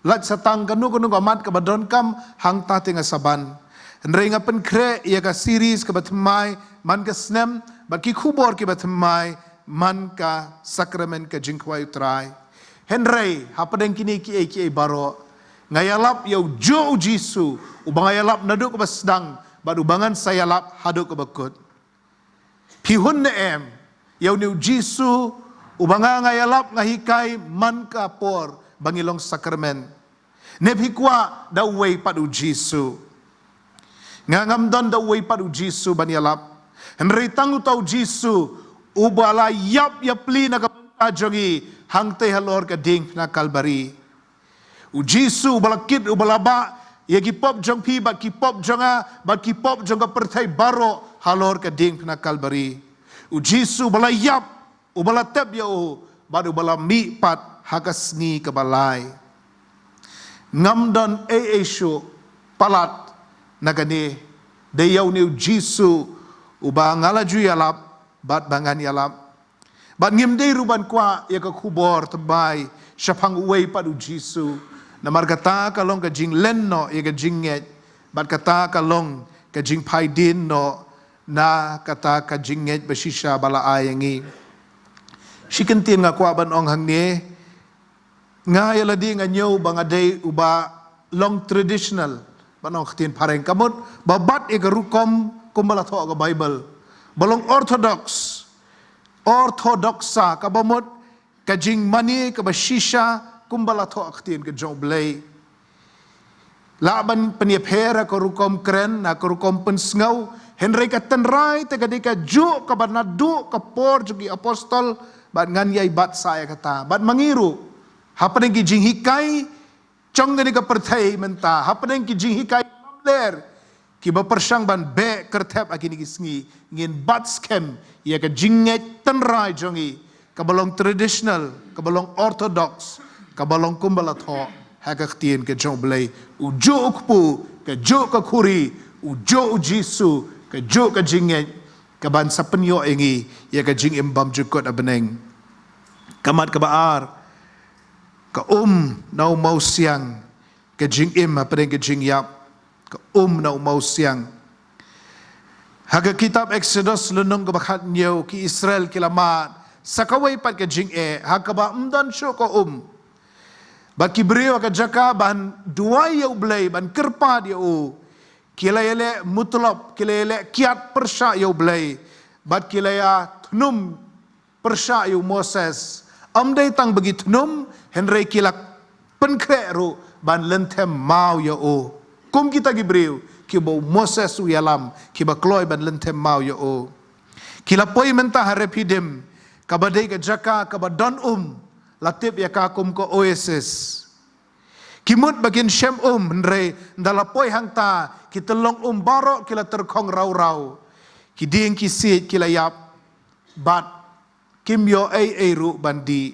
lait satang kano kano ka mat kaba donkam, hangta te nga sa ban. Hynrei nga pynkhreh ïa ka series kaba thymmai man ka snem bad ki khubor kiba thymmai man ka sakramen ka jingkhawai U Trai. Hynrei hapdeng kine kiei kiei baroh, nga ïalap ïa u juh U Jisu, uba nga ïalap naduh kaba sdang bad uba ngan sa ïalap haduh kaba kut. Phi hun ne em ïa une U Jisu uba nga nga ïalap, nga hikai man ka por ba ngi long sakramen? Ne phi kwah da uwei pat U Jisu? Nga ngam don da uwei pat U Jisu ban ïalap, hynrei tang uta U Jisu uba la ïap ïapli na ka bynta jong ngi hangtei halor ka diengphna Kalbari. U Jisu uba la kit, uba la bah ïa ki pop jong phi bad ki pop jong nga bad ki pop jong ka pyrthei baroh halor ka diengphna Kalbari. U Jisu uba la ïap, uba la tep ïa u bad uba la mih pat ha ka sngi kaba lai. Ngam don ei ei shuh palat na kane, dei ïa une U Jisu uba nga la ju ïalap bad ba ngan ïalap. Bad ngim dei ruh ban kwah ïa ka khubor thymmai shaphang uwei pat U Jisu, namar kata ka long ka jinglen noh ïa ka jingngeit, bad kata ka long ka jingphaidien noh na kata ka jingngeit ba shisha ba la ai ïa ngi. Shi kyntien nga kwah ban ong hangne, nga ïa lade nga ñiew ba nga dei uba long traditional, ban ong ktien phareng, ka mut ba bat ïa ka rukom kumba la thoh ka Baibl, ba long orthodox, orthodoxa, kaba mut ka jingmane kaba shisha kumba la thoh ktien ka jong U Blei. Lah ban pynïapher ha ka rukom kren, ha ka rukom pynsngew, hynrei ka tynrai te ka dei kajuh kaba naduh ka por jong ki apostol bad ngan ïai bat sa ïa kata. Bad ma ngi ruh, hapdeng ki jinghikai jong kane ka pyrthei mynta, hapdeng ki jinghikai lamler kiba pyrshang ban beh kyrthep ha kine ki sngi, ngin bat skhem ïa ka jingngeit tynrai jong ngi, kaba long traditional, kaba long orthodox, kaba long kumba la thoh ha ka ktien ka jong U Blei. U juh u kpu, ka juh ka khuri, u juh U Jisu, ka juh ka jingngeit, kaban sa pynïoh ïa ngi ïa ka jingim bymjukut ha bneng. Ka mat kaba ar, ka um na u mawsiang ka jingim hapdeng ka jingïap. Ka um na u mawsiang. Ha ka kitab Exodus lynnong kaba khathynñiew, ki Israel ki la mad sa kawei pat ka jingeh ha kaba ym don shuh ka um. Bad ki briew ha ka jaka ban duwai ïa U Blei, ban kyrpad ïa u, ki la ïaleh mutlop, ki la ïaleh kiad pyrshah ïa U Blei, bad ki la ïa thnum pyrshah ïa u Moses. Ym dei tang ba ki thnum, hynrei ki la pynkhreh ruh ban lynthem maw ïa u, kum kita ki briew kiba u Moses u ïalam, kiba kloi ban lynthem maw ïa u. Ki la poi mynta ha Rephidim, kaba dei ka jaka kaba don um, la tip ïa ka kum ka oasis. Ki mut ba kin shem um, hynrei ynda la poi hangta, ki tyllong um baroh ki la tyrkhong raw raw. Ki dieng ki siej ki la ïap, bad kim ïoh ei ei ruh ban dih.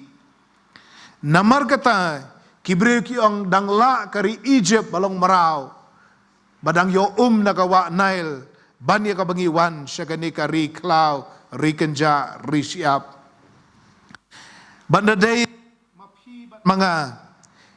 Namar kata, ki briew ki ong, dang lah ka ri Egypt ba long mraw, ba dang ïoh um na ka wah Nile, ban ïa kaba ngi wan sha kane ka ri khlaw, ri kynjah, ri shyiap. Bad da dei ma phi bad ma nga,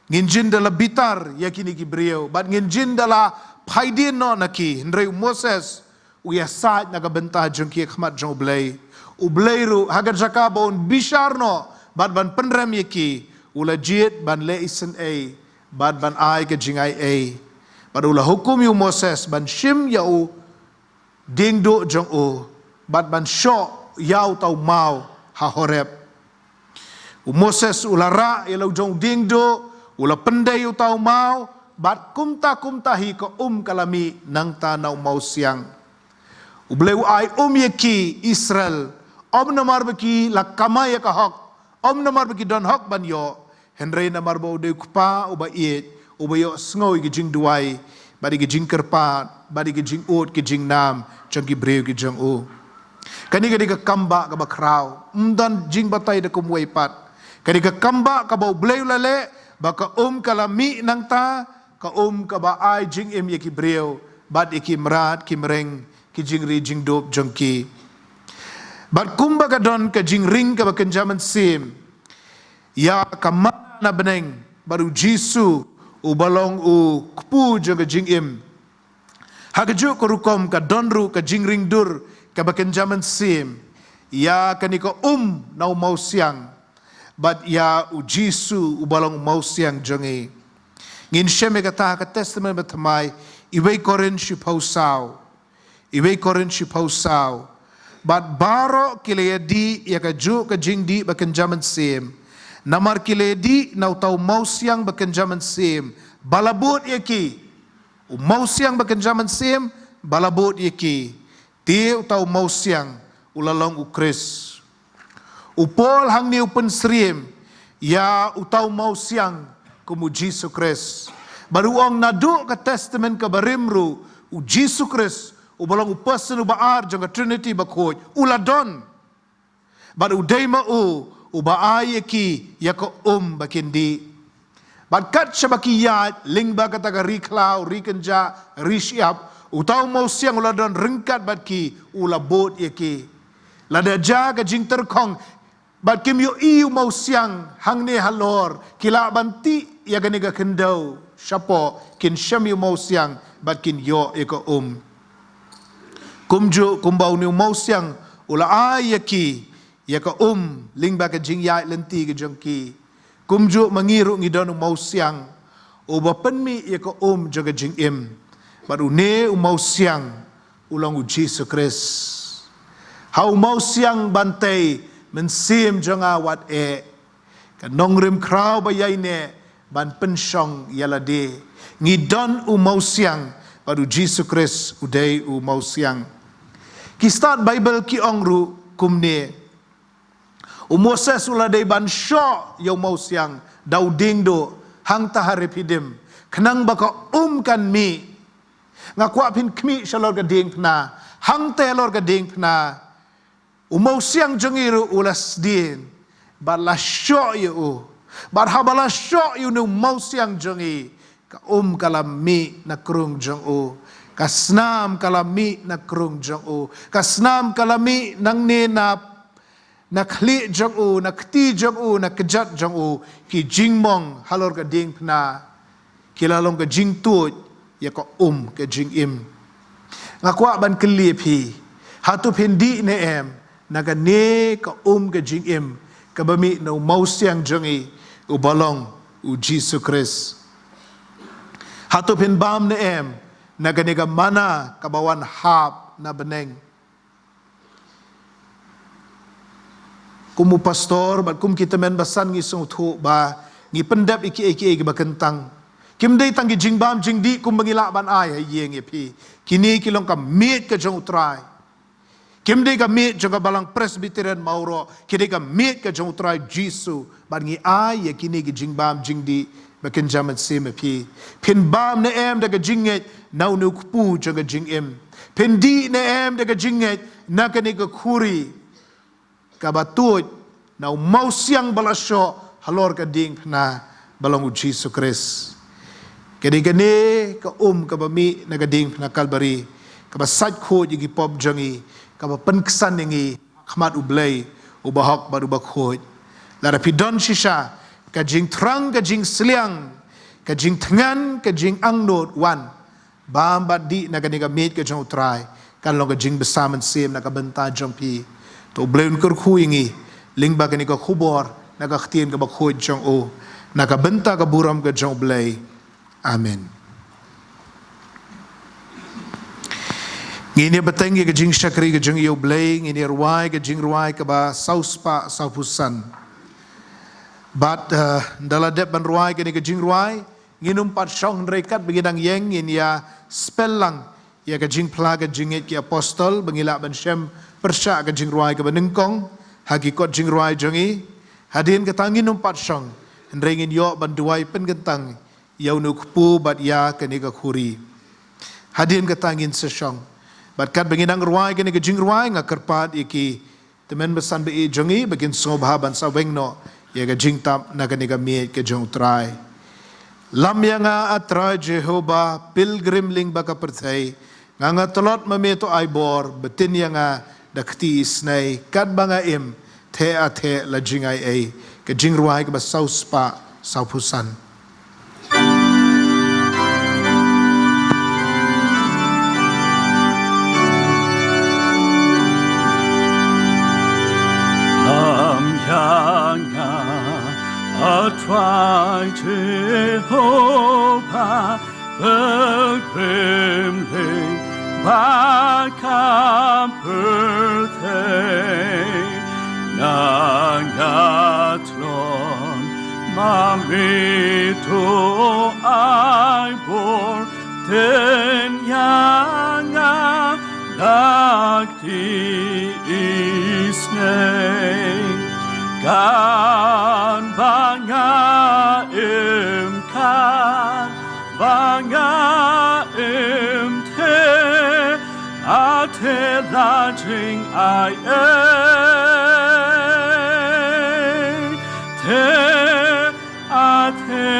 ngin jin da la bitar ïa kine ki briew, bad ngin jin da la phaidien noh na ki. Hynrei u Moses u ïasaid na ka bynta jong ki ha khmat jong U Blei. U Blei ruh, ha ka jaka ba un bishar noh bad ban pynrem ïa ki, u la jied ban leh isynei bad ban ai ka jingai ei. Bad u la hukum ïa u Moses ban shim ïa u diengduh jong u, bad ban shoh ïa uta u maw ha Horeb. U Moses u la rah ïa la u jong u diengduh, u la pyndei uta u maw, bad kumta kumta hi ka um ka la mih nangta na u mawsiang. U Blei u ai um ïa ki Israel, ym namar ba ki la kamai ïa ka hok, ym namar ba ki don hok ban ïoh, hynrei namar ba u dei u Kpa uba ïeit, uba ïohsngew ïa ki jingduwai, bad ïa ki jingkyrpad, bad ïa ki jingud, ki jingnam jong ki briew ki jong u. Kane ka dei ka kambah kaba khraw, ym don jingbatai da kumwei pat. Ka dei ka kambah kaba U Blei u la leh, ba ka um ka la mih nangta, ka um kaba ai jingim ïa ki briew, bad ïa ki mrad ki mreng, ki jingri jingdup jong ki. Bad kumba ka don ka jingring kaba kynja mynsiem ïa ka manna na bneng, bad U Jisu uba long u kpu jong ka jingim, ha kajuh ka rukom ka don ruh ka jingring dur kaba kynja mynsiem ïa kane ka um na u mawsiang bad ïa u Jisu uba long u mawsiang jong ngi. Ngin shem ïa kata ha ka Testament Bathymmai, iwei Korinth shiphew saw. Iwei Korinth shiphew saw. Bad baroh ki la ïadih ïa kajuh ka jingdih bakynja mynsiem. Namar ki la ïadih na uta u mawsiang bakynja mynsiem ba la bud ïa ki. U mawsiang bakynja mynsiem ba la bud ïa ki. Te uta u mawsiang u la long u Khrist. U Paul hangne u pynsyriem ïa uta u mawsiang kum u Jisu Khrist. Bad u ong naduh ka Testament kaba rim ruh u Jisu Khrist uba long u person uba ar jong ka Trinity bakhuid u la don. Bad u dei ma u uba ai ïa ki ïa ka um ba kin dih. Bad kat shaba ki ïaid lyngba kata ka ri khlaw, ri kynjah, ri shyiap, uta u mawsiang u la don ryngkat bad ki, u la bud ïa ki. Lada jia ka jingtyrkhong bad kim ïohi u mawsiang hangne halor, ki lah ban tih ïa kane ka khyndew shapoh, kin shem ïa u mawsiang bad kin ïoh ïa ka um. Kumjuh kumba une u mawsiang u la ai ïa ki ïa ka um lyngba ka jingïaid lynti ka jong ki, kumjuh ma ngi ruh ngi don u mawsiang uba pynmih ïa ka um jong ka jingim. Bad une u mawsiang u long u Jisu Khrist. Ha u mawsiang ban tei mynsiem jong nga wat eh. Ka nongrim khraw ba ïaineh ban pynshong ïa lade. Ngi don u mawsiang bad u Jisu Khrist u dei u mawsiang. Ki stad Baibl ki ong ruh kumne. U Moses u la dei ban shoh ïa u mawsiang da u dieng duh hangta ha Rephidim khnang ba ka um kan mih. Nga kwah phin khmih shalor ka diengphna, hangta halor ka diengphna u mawsiang jong ngi ruh u la sdien bad la shoh ïa u. Bad haba la shoh ïa une u mawsiang jong ngi, ka um ka la mih na krung jong u, ka snam ka la mih na krung jong u, ka snam ka la mih nangne na na khlieh jong u, na kti jong u, na kjat jong u. Ki jingmong halor ka diengphna ki la long ka jingtuid ïa ka um ka jingim. Nga kwah ban kylli ïa phi, hato phin dih ne em na kane ka um ka jingim kaba mih na u mawsiang jong ngi uba long u Jisu Khrist? Hato phin bam ne em na kane ka manna kaba wan hap na bneng? Kum u pastor bad kum ki tymmen basan ngi sngewthuh ba ngi pyndep ïa kiei kiei kiba kyntang. Kim dei tang ki jingbam jingdih kumba ngi lah ban ai ha ïing ïa phi. Kine ki long ka miej ka jong u Trai. Kim dei ka miej jong ka Balang Presbyterian Mawroh, ki dei ka miej ka jong u Trai Jisu. Bad ngi ai ïa kine ki jingbam jingdih ba kin jam mynsiem ïa phi. Phin bam ne em da ka jingngeit na une u kpu jong ka jingim? Phin dih ne em da ka jingngeit na kane ka khuri kaba tuid na u mawsiang ba la shoh halor ka diengphna ba long u Jisu Khrist? Ka dei kane ka um kaba mih na ka diengphna Kalbari, kaba sait khuid ïa ki pop jong ngi, kaba pynksan ïa ngi khmat u Blei uba hok bad uba khuid. Lada phi don shisha ka jingthrang, ka jingsliang, ka jingthngan, ka jingangnud, wan bam bad dih na kane ka miej ka jong u Trai, kan long ka jingbsa mynsiem na ka bynta jong phi. To u Blei un kyrkhu ïa ngi lyngba kane ka khubor na ka ktien kaba khuid jong u, na ka bynta ka burom ka jong u Blei. Amen. Ngin ïa bteng ïa ka jingshakri ka jong u Blei, ngin ïa rwai ka jingrwai kaba saw spah saw phew san. Bad, eh, ynda la dep ban rwai kane ka jingrwai, ngin ym pat shong, hynrei katba ngi dang ïeng ngin ïa spell lang ïa ka jingphla ka jingngeit ki apostol ba ngi lah ban shem pyrshah ka jingrwai kaba nyngkong ha ki kot jingrwai jong ngi. Hadien kata ngin ym pat shong, hynrei ngin ïoh ban duwai pynkyntang ïa une u kpu bad ïa kane ka khuri. Hadien kata ngin sa shong. Bad katba ngi dang rwai kane ka jingrwai, nga kyrpad ïa ki tymmen basan ba ïeit jong ngi ba kin sngewbha ban sa weng noh ïa ka jingtap na kane ka miej ka jong u Trai. Lam ïa nga, A Trai Jehobah, pilgrim lyngba ka pyrthei. Nga nga tlot ma me to ai bor, btin ïa nga da kti isnei, katba nga im, theh a theh la jingai ei. Ka jingrwai kaba saw spah saw phew san. Jehobah, Pilgrim Lane, bad ka pyrthei, na nga tlot, ma me to ai bor, dien ïa nga na ka isnei. Kan ba nga im, kan ba nga im, te, a te la jingai ei, te, a te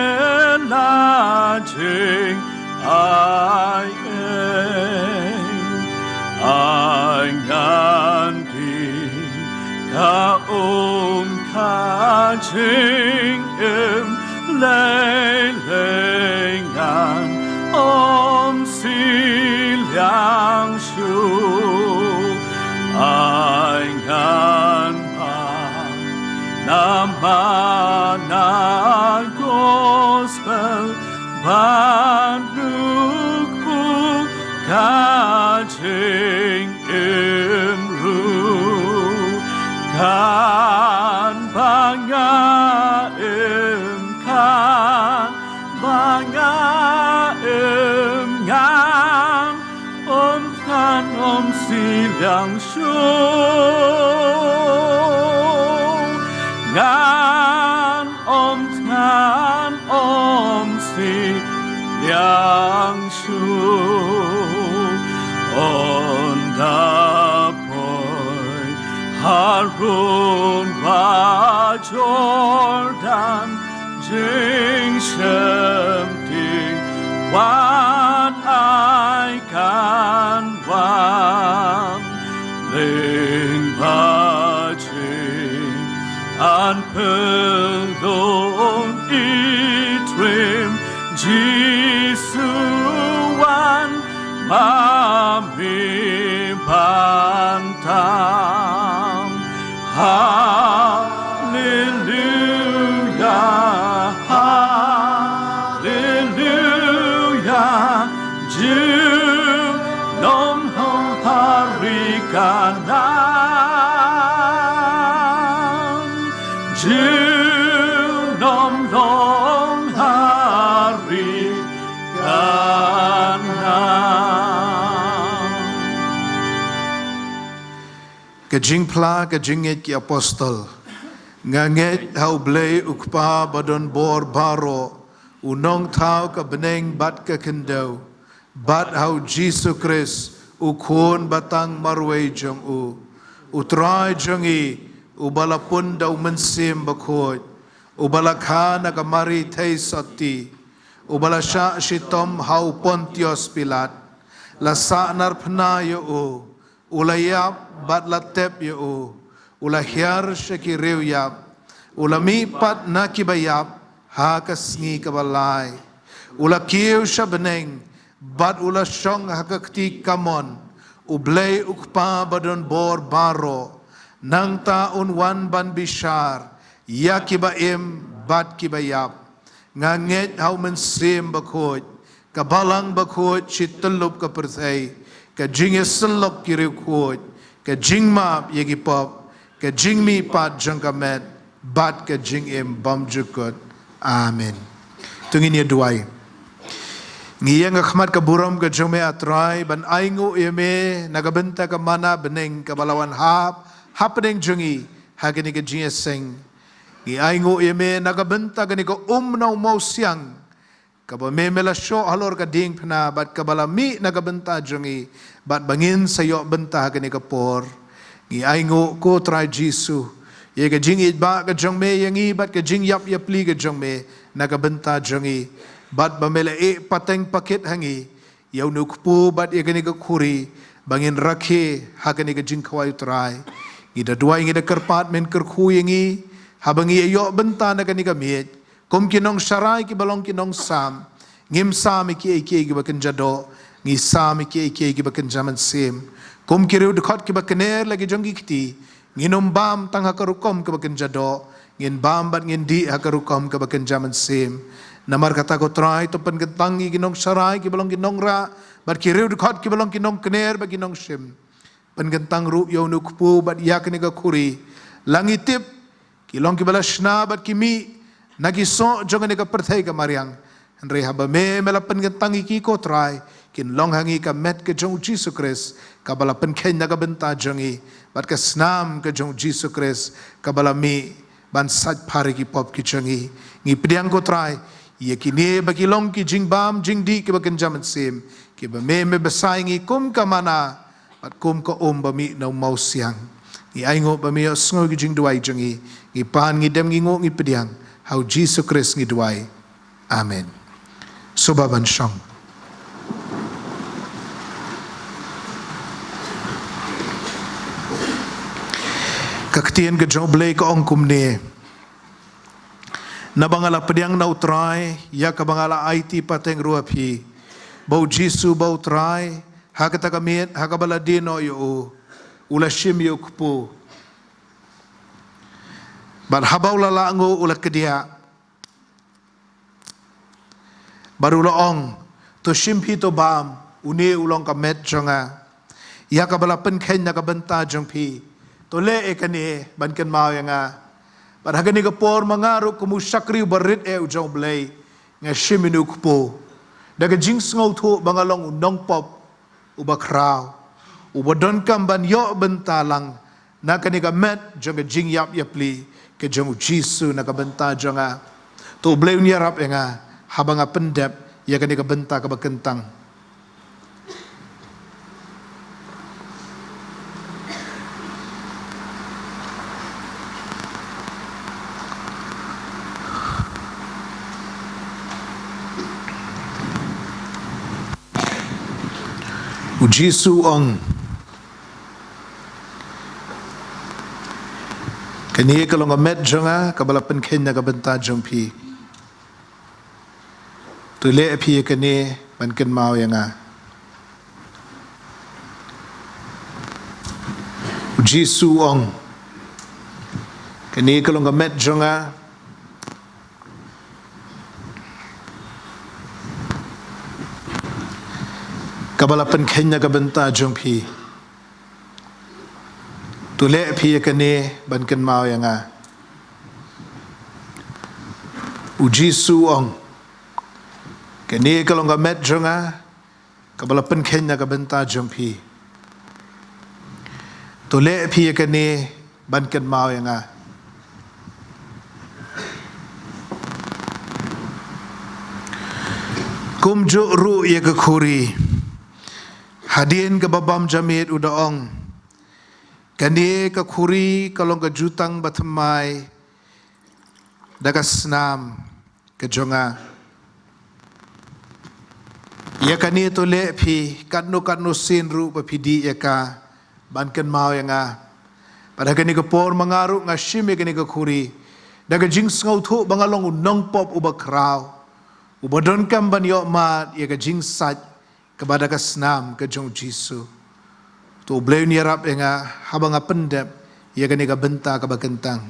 la jingai ei. Ai ngan dih ka um ka jingim, lei lei ngan ym sliang shuh. Ai ngan bam namar na gospel bad na ka buh ka jingim ruh. Kan ba nga im, kan ba nga im, ngan ym thngan ym sliang shuh. Ngan ym thngan ym sliang shuh. Ynda poi harud ba Jordan jingshemphang, wat ai kan wan lyngba jingpyllun, i Trai Jisu, wan ma me ban tam. Haleluya, haleluya. Junom long ha ri Kanaan. Junom long ha ri Kanaan. Ka jingphla ka jingngeit ki apostol. Nga ngeit ha U Blei U Kpa ba don bor baroh, U Nongthaw ka bneng bad ka khyndew, bad ha U Jisu Khrist, U Khun ba tang marwei jong U, U Trai jong ngi, uba la pun da U Mynsiem Bakhuid, uba la kha na ka Mari thei sotti, uba la shah shitom ha u Pontius Pilat, la sahnarphna ïa u, u la ïap bad la tep ïa u, u la hiar sha ki riewïap, u la mihpat na kiba ïap ha ka sngi kaba lai, u la kiew sha bneng bad u la shong ha ka kti kamon U Blei U Kpa ba don bor baroh. Nangta un wan ban bishar ïa kiba im bad kiba ïap. Nga ngeit ha U Mynsiem Bakhuid, ka Balang Bakhuid shi tyllup ka pyrthei, ka jingïasyllok ki riewkhuid, ka jingmap ïa ki pop, ka jingmihpat jong ka met, bad ka jingim bymjukut. Amen. To ngin ïa duwai. Ngi ïeng ha khmat ka burom ka jong Me, A Trai, ban ainguh ïa Me na ka bynta ka manna bneng kaba la wan hap hapdeng jong ngi ha kane ka jingïaseng. Ngi ainguh ïa Me na ka bynta kane ka um na u mawsiang, kaba Me, Me la shoh halor ka diengphna, bad kaba la mih na ka bynta jong ngi, bad ba ngin sa ïoh bynta ha kane ka por. Ngi ainguh, ko Trai Jisu, ïa ka jingïeit ba ka jong Me ïa ngi, bad ka jingïap ïapli ka jong Me na ka bynta jong ngi, bad ba Me la ïeh pateng pakit ha ngi ïa une u kpu bad ïa kane ka khuri, ba ngin rakhe ha kane ka jingkhawai U Trai. Ngi da duwai, ngi da kyrpad Men kyrkhu ïa ngi, haba ngi ïoh bynta na kane ka miej, kum ki nongsharai kiba long ki nongsam. Ngim sam ïa kiei kiei kiba kynja doh, ngi sam ïa kiei kiei kiba kynja mynsiem. Kum ki riewdkhot kiba kner la ki jong ki kti, ngin ym bam tang ha ka rukom kaba kynja doh, ngin bam bad ngin dih ha ka rukom kaba kynja mynsiem. Namar kata ko Trai, to pynkyntang ïa ki nongsharai kiba long ki nongrah, bad ki riewdkhot kiba long ki nongkner bad ki nongshim. Pynkyntang ruh ïa une u kpu bad ïa kane ka khuri. La ngi tip ki long kiba la shna bad ki mih na ki soh jong kane ka pyrthei ka mariang. Hynrei haba me, me la pynkyntang ïa ki ko Trai, kin long ha ngi ka met ka jong u Jisu Khrist kaba la pynkheiñ na ka bynta jong ngi, bad ka snam ka jong u Jisu Khrist kaba la mih ban sait phar ïa ki pop ki jong ngi. Ngi pdiang ko Trai ïa kine ba ki long ki jingbam jingdih kiba kynja mynsiem, kiba me, me bsa ïa ngi kum ka manna bad kum ka um ba mih na u mawsiang. Ngi ainguh ba me ïohsngew ki jingduwai jong ngi. Ngi pan, ngi dem, ngi nguh, ngi pdiang, ha u Jisu Khrist ngi duwai. Amen. Sngewbha ban shong. Ka ktien ka jong u Blei ka ong kumne: Naba nga la pdiang na u Trai ïa kaba nga la aiti pateng ruh ha phi, ba u Jisu ba u Trai, ha kata ka miet ha kaba la die noh ïa u, u la shim ïa u kpu. Bad haba u la lah nguh, u la kdiah, bad u la ong: To shim phi, to bam, une u long ka met jong nga, ïa kaba la pynkheiñ na ka bynta jong phi. To leh ïa kane ban kynmaw ïa nga. Bad ha kane ka por ma nga ruh, kum u shakri uba rit eh u jong u Blei, nga shim ïa une u kpu da ka jingsngewthuh ba nga long u nongpop uba khraw, uba donkam ban ïoh bynta lang na kane ka met jong ka jingïap ïapli ka jong u Jisu na ka bynta jong nga. To u Blei un ïarap ïa nga haba nga pyndep ïa kane ka bynta kaba kyntang. U Jisu u ong: Kane ka long ka met jong nga kaba la pynkheiñ na ka bynta jong phi. To leh phi ïa kane ban kynmaw ïa nga. U Jisu u ong: Kane ka long ka met jong nga kaba la pynkheiñ na ka bynta jong phi. To leh phi ïa kane ban kynmaw ïa nga. U Jisu u ong: Kane ka long ka met jong nga kaba la pynkheiñ na ka bynta jong phi. To leh phi ïa kane ban kynmaw ïa nga. Kumjuh ruh ïa ka khuri, hadien kaba bam jamiet u da ong: Kane ka khuri ka long ka jutang bathymmai da ka snam ka jong nga. Ïa kane to leh phi katno katno sien ruh ba phi dih ïa ka ban kynmaw ïa nga. Bad ha kane ka por ma nga ruh nga shim ïa kane ka khuri da ka jingsngewthuh ba nga long u nongpop uba khraw, uba donkam ban ïoh mad ïa ka jingsait kaba da ka snam ka jong u Jisu. To u Blei un ïarap ïa nga haba nga pyndep ïa kane ka bynta kaba kyntang.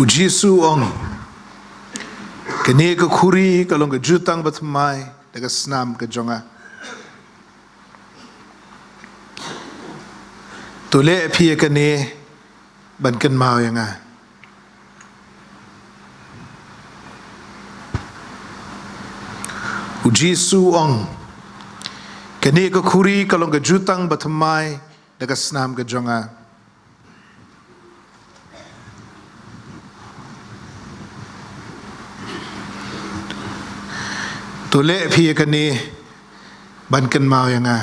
U Jisu u ong: Kane ka khuri ka long ka jutang bathymmai da ka snam ka jong nga. To leh phi ïa kane ban kynmaw ïa nga. U Jisu u ong: Kane ka khuri ka long ka jutang bathymmai da ka snam ka jong nga. To leh phi ïa kane ban kynmaw ïa nga.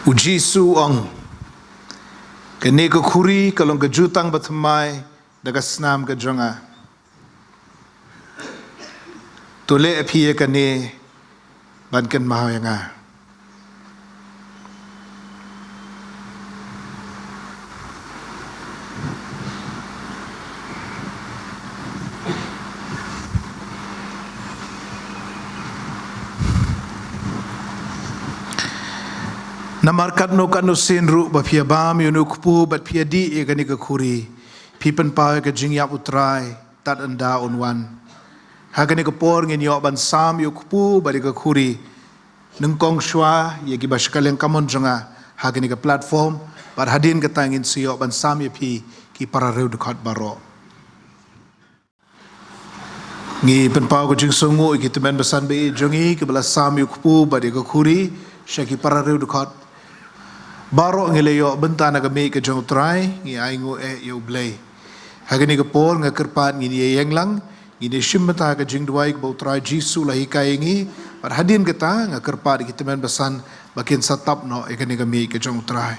U Jisu u ong: Kane ka khuri ka long ka jutang bathymmai da ka snam ka jong nga. To leh phi ïa kane ban kynmaw ïa nga. Namar katno katno sien ruh ba phi ïa bam ïa une u kpu bad phi ïa dih ïa kane ka khuri, phi pynpaw ïa ka jingïap U Trai tad ynda un wan. Ha kane ka por ngin ïoh ban sam ïa u kpu bad ïa ka khuri nyngkong shuwa ïa kiba shakaliang kamon jong nga ha kane ka platform, bad hadien kata ngin sa ïoh ban sam ïa phi ki para riewdkhot baroh. Ngi pynpaw ka jingsngewnguh ïa ki tymmen basan ba ïeit jong ngi kiba la sam ïa u kpu bad ïa ka khuri sha ki para riewdkhot. Baroh ngi la ïoh bynta na ka miej ka jong U Trai, ngi ainguh eh ïa U Blei. Ha kane ka por nga kyrpad ngin ïa ïeng lang, ngin ïa shim bynta ka jingduwai kaba U Trai Jisu u la hikai ïa ngi, bad hadien kata nga kyrpad ïa ki tymmen basan ba kin sa tap noh ïa kane ka miej ka jong U Trai.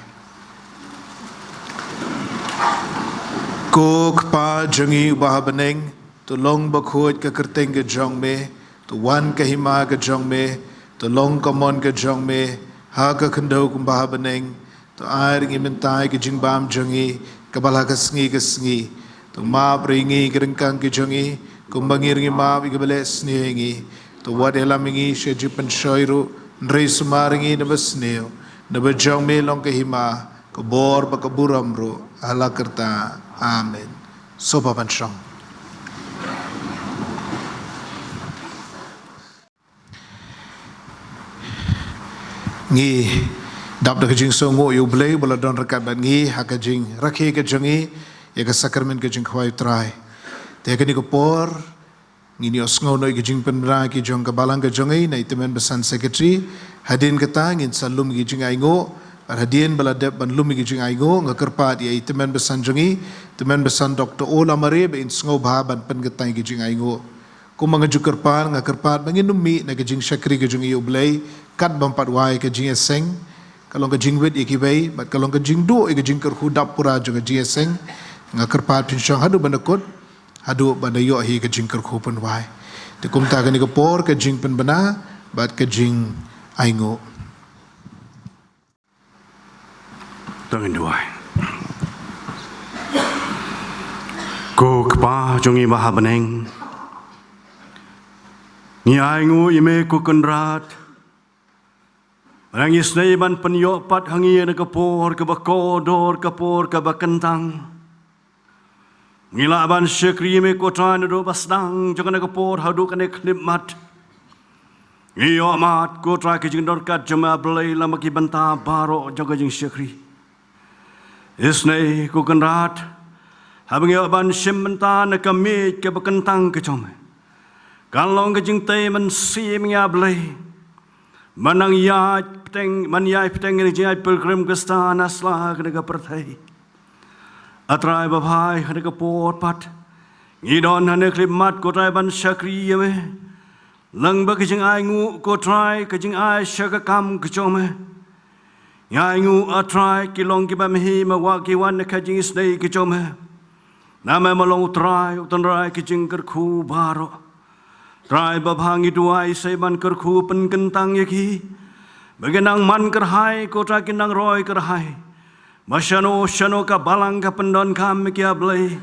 Ko Kpa jong ngi uba ha bneng, to long bakhuid ka kyrteng ka jong me, to wan ka hima ka jong me, to long ka mon ka jong me ha ka khyndew kumba ha bneng. To ai ruh ïa ngi mynta ka jingbam jong ngi kaba la ka sngi ka sngi. To map ruh ïa ngi ki ryngkang ka jong ngi kumba ngi ruh ngi map ïa kiba leh sniew ïa ngi. To wat ïalam ïa ngi sha jingpynshoi ruh, hynrei sumar ïa ngi na basniew. Na ba jong me long ka hima, ka bor bad ka burom ruh hala karta. Amen. Sngewbha ban shong. Ngi dap da ka jingsngewnguh ïa U Blei ba la don ryngkat bad ngi ha ka jingrakhe ka jong ngi ïa ka sakramen ka jingkhawai U Trai. Te ha kane ka por ngin ïohsngew noh ïa ka jingpynbna ki jong ka balang ka jong ngi na i tymmen basan secretary. Hadien kata ngin sa lum ïa ka jingainguh. Bad hadien ba la dep ban lum ïa ka jingainguh, nga kyrpad ïa i tymmen basan jong ngi, tymmen basan Doctor O Lamare, ba in sngewbha ban pynkyntait ïa ka jingainguh. Kumba nga ju kyrpad, nga kyrpad ba ngin ym mih na ka jingshakri ka jong ngi ïa U Blei kat bym pat wai ka jingïaseng. Ka long ka jingwit ïa kiwei bad ka long ka jingduh ïa ka jingkyrkhu dap pura jong ka jingïaseng. Nga kyrpad pynshong haduh ban da kut, haduh ban da ïoh hi ka jingkyrkhu pynwai. Te kumta kane ka por ka jingpynbna bad ka jingainguh. To ngin duwai. Ko Kpa jong ngi ba ha bneng, ngi ainguh ïa me ko Kynrad. Ba ngi sngew ban pynïoh pat ha ngi na ka por kaba kordor, ka por kaba kyntang. Ngi lah ban shakri ïa me ko Trai naduh ba sdang jong kane ka por haduh kane khyllipmat. Ngi ïohmad ko Trai ka jingdon ryngkat jong me A Blei lem bad ki bynta baroh jong ka jingshakri. Isynei ko Kynrad, haba ngi ïoh ban shim bynta na ka miej kaba kyntang ka jong me, kan long ka jingtei mynsiem ïa ngi A Blei. Ban nang ïaid bteng, ban ïaid bteng ïa ka jingïaid pilgrim Khristan ha sla kane ka pyrthei. A Trai babha, ha kane ka por pat ngi don ha kane ka khyllipmat ko Trai ban shakri ïa me. Lem bad ka jingainguh ko Trai, ka jingai sha ka kam ka jong me. Ngi ainguh A Trai ki long kiba mih ma wa ki wan na ka jingisynei ka jong me. Namar me long U Trai u tynrai ka jingkyrkhu baroh. Trai babha, ngi duwai isynei ban kyrkhu pynkyntang ïa ki. Ba kin nang man kyrhai ko Trai, kin nang roi kyrhai. Ba shano shano ka balang ka pyndonkam ïa ki A Blei,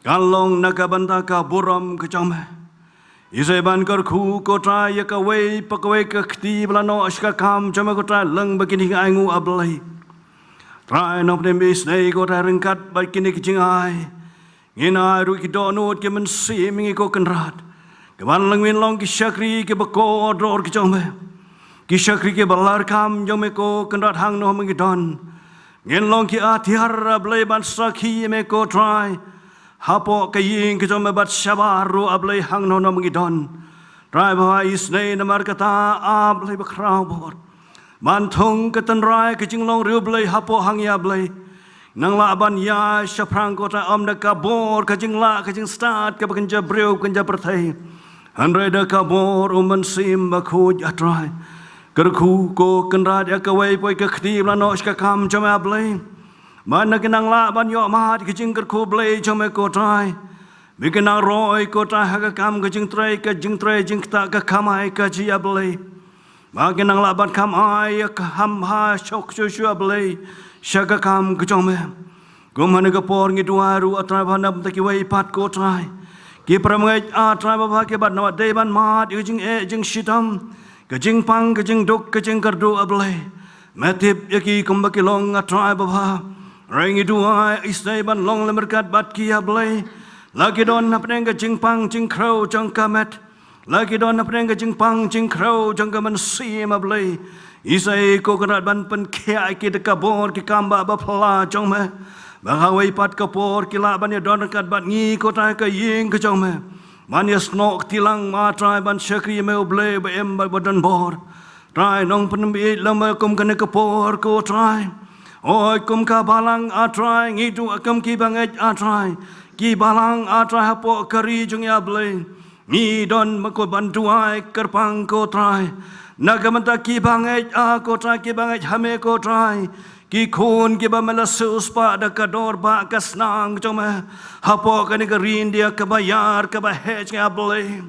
kan long na ka bynta ka burom ka jong me. Isynei ban kyrkhu ko Trai ïa kawei pa kawei ka kti ba la noh sha ka kam jong me ko Trai, lem bad kine ki ainguh A Blei. Trai nongpynim, isynei ko Trai ryngkat bad kine ki jingai, ngin ai ruh ki dohnud ki mynsiem ïa ngi ko Kynrad. Ki ban long, ngin long ki shakri kiba kordor ki jong me. Ki shakri kiba la ka kam jong me ko Kynrad hangno hangno ngi don. Ngin long ki atiar A Blei ban sakhi ïa me ko Trai. Hapoh ka ïing ka jong me bad shabar ruh A Blei hangno hangno ngi don. Trai babha, isynei namar kata A Blei bakhraw bor, ban thung ka tynrai ka jinglong riewblei hapoh ha ngi A Blei. Nang lah ban ïaid shaphrang ko Trai, ym da ka bor ka jinglah ka jingstad kaba kynja briew kynja pyrthei, hynrei da ka bor u Mynsiem Bakhuid A Trai. Kyrkhu ko Kynrad ïa kawei pa kawei ka kti ba la noh sha ka kam jong me A Blei. Ba nang kin nang lah ban ïohmad ka jingkyrkhu Blei jong me ko Trai. Ba kin nang roi ko Trai ha ka kam ka jingtrei, ka jingtrei jingktah ka kamai kajih, A Blei. Ba kin nang lah ban kham ai ïa ka ham ha shok shuh shuh, A Blei, sha ka kam ka jong me. Kum ha kane ka por ngi duwai ruh, A Trai Baba, na bynta kiwei pat ko Trai, ki para bangeit, A Trai Baba, kiba dang dei ban mad ïa ka jingeh jingshitom, ka jingpang, ka jingduk, ka jingkyrduh, A Blei. Me tip ïa ki kumba ki long, A Trai Baba. Hynrei ngi duwai, isynei ban long lem ryngkat bad ki, A Blei. La ki don hapdeng ka jingpang jingkhrew jong ka met, la ki don hapdeng ka jingpang jingkhrew jong ka mynsiem, A Blei, isynei ko Kynrad ban pynkhiah ïa ki da ka bor, ki kam ba, ba phylla jong me. Ba ha kawei pat ka por ki lah ban ïadon ryngkat bad ngi ko Trai ha ka ïing ka jong me, ban ïasnoh kti lang, A Trai, ban shakri ïa me, U Blei ba im bad ba don bor. Trai, nongpynim ïeit, lem kum kane ka por ko Trai, oi, kum ka balang, A Trai, ngi duwai kum ki bangeit, A Trai, ki balang, A Trai, hapoh ka ri jong ngi, A Blei. Ngi don ma ko ban duwai kyrpang ko Trai, na ka bynta ki bangeit, A ko Trai, ki bangeit ha me ko Trai, ki khun kiba me la siewspah da ka dor ba ka snam jong me hapoh kane ka ri India kaba ïar kaba heh jong ngi, A Blei.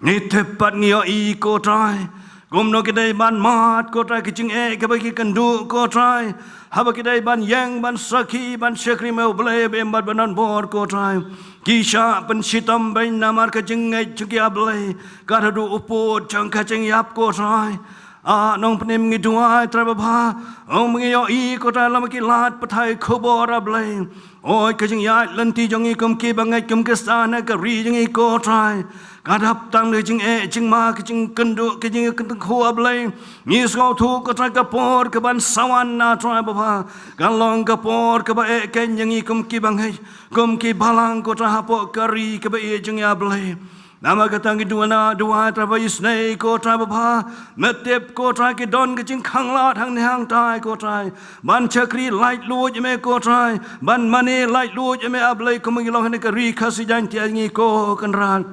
Ngi tip bad ngi ïohi ko Trai, kumno ki dei ban mad ko Trai, ki jingeh kiba ki kynduh ko Trai, haba ki dei ban ïeng ban sakhi ban shakri me, U Blei ba im bad ba don bor ko Trai. Ki shah pynshitom beiñ namar ka jingngeit jong ki, A Blei, ka haduh u pud jong ka jingïap ko Trai. A nongpynim, ngi duwai Trai Baba, ong ngi ïohi ko Trai lem ki lad pathai khubor, A Blei. Oi, ka jingïaid lynti jong ngi kum ki bangeit, kum ki Khristan ha ka ri jong ngi ko Trai, ka dap tang da ka jingeh jingma, ka jingkynduh, ka jingkynduh, A Blei. Ngi sngewthuh ko Trai ka por kaban sa wan, A Trai Baba, kan long ka por kaba eh keiñ ïa ngi kum ki bangeit, kum ki balang ko Trai hapoh ka ri kaba ïeit jong ngi, A Blei. Namar kata ngi duwai, duwai Trai Baba, isynei ko Trai Baba, me tip ko Trai ki don ka jingkhanglad hangne hangtai ko Trai, ban shakri laitluid ïa me ko Trai, ban mane laitluid ïa me, A Blei, kum ngi long ha kane ka ri Khasi Jaiñtia ngi ko Kynrad.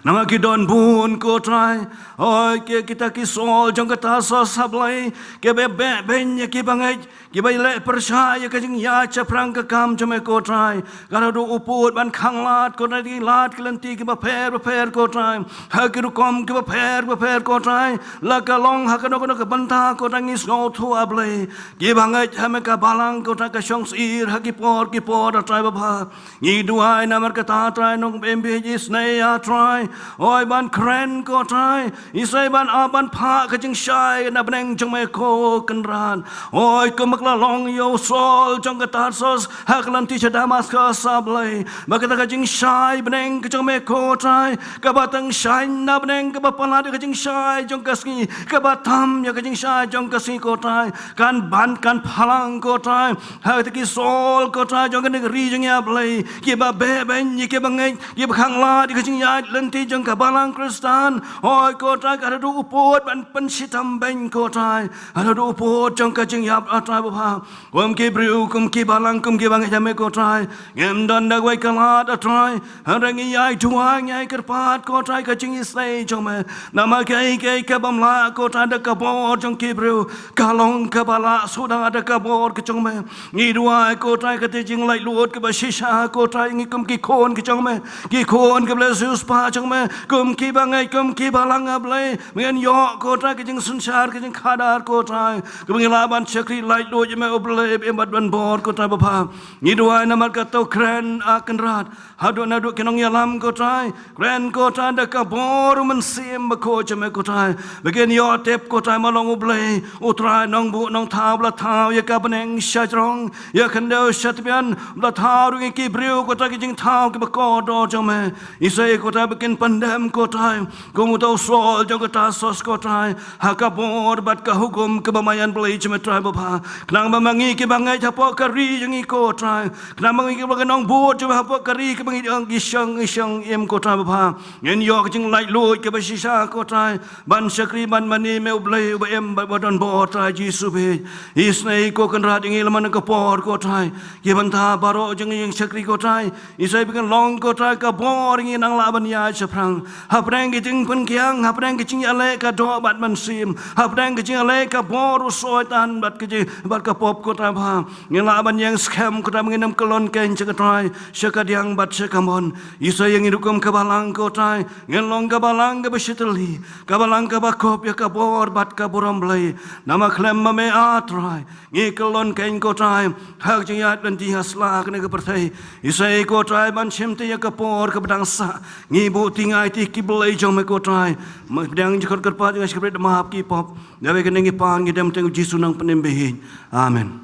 Namar ki don bun ko Trai, oi, ki, kita ki Saul jong ka Tarsus, A Blei, kiba beh beiñ ïa ki bangeit, kiba leh pyrshah ïa ka jingïaid shaphrang ka kam jong me ko Trai. Ka haduh u pud ban khanglad ko Trai, ki lad ki lynti kiba pher bapher ko Trai, ha ki rukom kiba pher bapher ko Trai. La ka long ha kano kano ka bynta ko Trai, ngi sngewthuh, A Blei, ki bangeit ha me ka balang ko Trai ka shong syier ha ki por ki por, A Trai Baba. Ngi duwai namar kata Trai, nongpynim ïeit, isynei A Trai, oi, ban kren ko Trai, isynei ban ap ban phah ka jingshai na bneng jong me ko Kynrad. Oi, kumba ka la long ïa u Saul jong ka Tarsus ha ka lynti sha Damascus, A Blei, ba kata ka jingshai bneng ka jong me ko Trai, kaba tang shai na bneng, kaba palat ïa ka jingshai jong ka sngi, kaba tam ïa ka jingshai jong ka sngi ko Trai, kan ban kan phalang ko Trai. Ha kita ki Saul ko Trai jong kane ka ri jong ngi, A Blei, kiba beh beiñ ïa ki bangeit, kiba khanglad ïa ka jingïaid lynti jong ka balang Khristan. Oi ko Trai, ka haduh u pud ban pynshitom beiñ ko Trai, ha ka haduh u pud jong ka jingïap, A Trai Baba. Kum ki briew, kum ki balang, kum ki bangeit ha me ko Trai, ngim don da kawei ka lad, A Trai. Hynrei ngi ïai duwai, ngi ïai kyrpad ko Trai, ka jingisynei jong me, namar kaei kaei kabym lah ko Trai da ka bor jong ki briew, ka long kaba lah suda da ka bor ka jong me. Ngi duwai ko Trai, kata ka jinglaitluid kaba shisha ko Trai, ngi kum ki khun ka jong me, ki khun kiba la siewspah jong me, kum ki bangeit, kum ki balang, A Blei, ba ngin ïoh ko Trai ka jingsynshar, ka jingkhadar ko Trai, kaba ngin lah ban shakri laitluid ïa me, U Blei ba im bad ba don bor ko Trai Baba. Ngi duwai namar kata, kren A Kynrad, haduh naduh ki nongïalam ko Trai, kren ko Trai da ka bor u Mynsiem Bakhuid jong me ko Trai, ba kin ïoh tip ko Trai, me long U Blei, U Trai nongbuh nongthaw, ba la thaw ïa ka bneng shajrong, ïa ka khyndew shatbian, ba la thaw ruh ïa ki briew ko Trai ki jingthaw kiba kordor jong me. Isynei ko Trai ba kin pyndem ko Trai, kum uta u Saul jong ka Tarsus ko Trai, ha ka bor bad ka hukum kaba maïan Blei jong me Trai Baba. Khnang ba ma ngi ki bangeit hapoh ka ri jong ngi ko Trai, khnang ba ma ngi kiba nongbud jong me hapoh ka ri kaba ngi ïeng, ngi shong, ngi shong im ko Trai Baba, ngin ïoh ka jinglaitluid kaba shisha ko Trai, ban shakri ban mane me U Blei uba im bad ba don bor Trai Jisu beit. Isynei ko Kynrad ïa ngi lem ha kane ka por ko Trai, ki bynta baroh jong ngi ïeng shakri ko Trai, isynei ba kin long ko Trai ka bor ngi nang lah ban ïaid sha phrang. Hapdeng ki jingpynkiang, hapdeng ki jingïaleh ka doh bad mynsiem, hapdeng ki jingïaleh ka bor u Soitan bad ki jing, bad ka pop, ko Trai Bha. Ngin lah ban ïeng skhem, ko Trai, ngin ym kyllon keiñ sha ka trai, sha ka diang bad sha ka mon. Isai, ïa ngi ruh kum ka balang, ko Trai, ngin long ka balang kaba shitylli, ka balang kaba kup ïa ka bor bad ka burom Blei. Namar khlem ma me, ah Trai, ngi kyllon keiñ, ko Trai, ha ka jingïaid lynti ha sla kane ka pyrthei. Isai, ko Trai, ban shimti ïa ka por kaba dang sah, ngi buh ti ngi aiti ki blei jong me, ko Trai. Pdiang jingkhot kyrpad jong nga, shakri da map ki pop. Ïa kane ngi pan, ngi dem ha u Jisu, nongpynim baieid. Amen.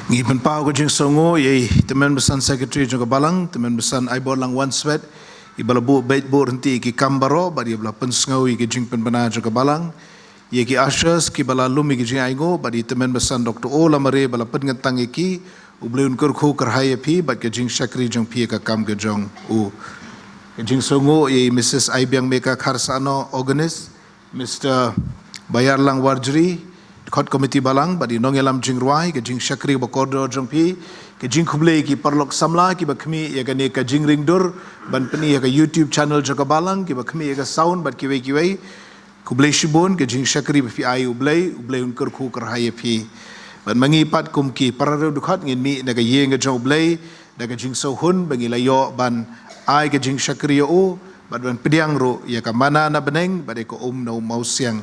Ngi pynpaw ka jingsngewnguh ïa i Tymmen Basan Secretary jong ka Balang, Tymmen Basan Aibor Langwan Swet, iba la buh beit buh ryntih ïa ki kam baroh bad iba la pynsngew ïa ki jingpynbna jong ka Balang, ïa ki ushers kiba la lum ïa ki jingainguh, bad i Tymmen Basan Doctor O Lamare ba la pynkyntang ïa ki. U Blei un kyrkhu kyrhai ïa phi bad ka jingshakri jong phi ïa ka kam ka jong u. Ka jingsngewnguh ïa i Mrs Aibiang Meka Kharsahnoh, organist, Mr Bayarlang Warjri, dkhot komiti Balang, bad i nongïalam jingrwai, ka jingshakri ba kordor jong phi. Ka jingkhublei ïa ki paralok samla kiba khmih ïa kane ka jingringdur ban pyni ha ka YouTube channel jong ka Balang, kiba khmih ïa ka sound bad kiwei kiwei. Khublei shibun, ka jingshakri ba phi ai ïa u Blei, u Blei un kyrkhu kyrhai ïa phi. Bad ma ngi pat kum ki parariewdkhot ngin mih na ka ïing ka jong u Blei da ka jingsngewhun ba ngi la ïoh ban ai ka jingshakri ïa u, bad ban pdiang ruh ïa ka manna na bneng bad ïa ka um na u mawsiang.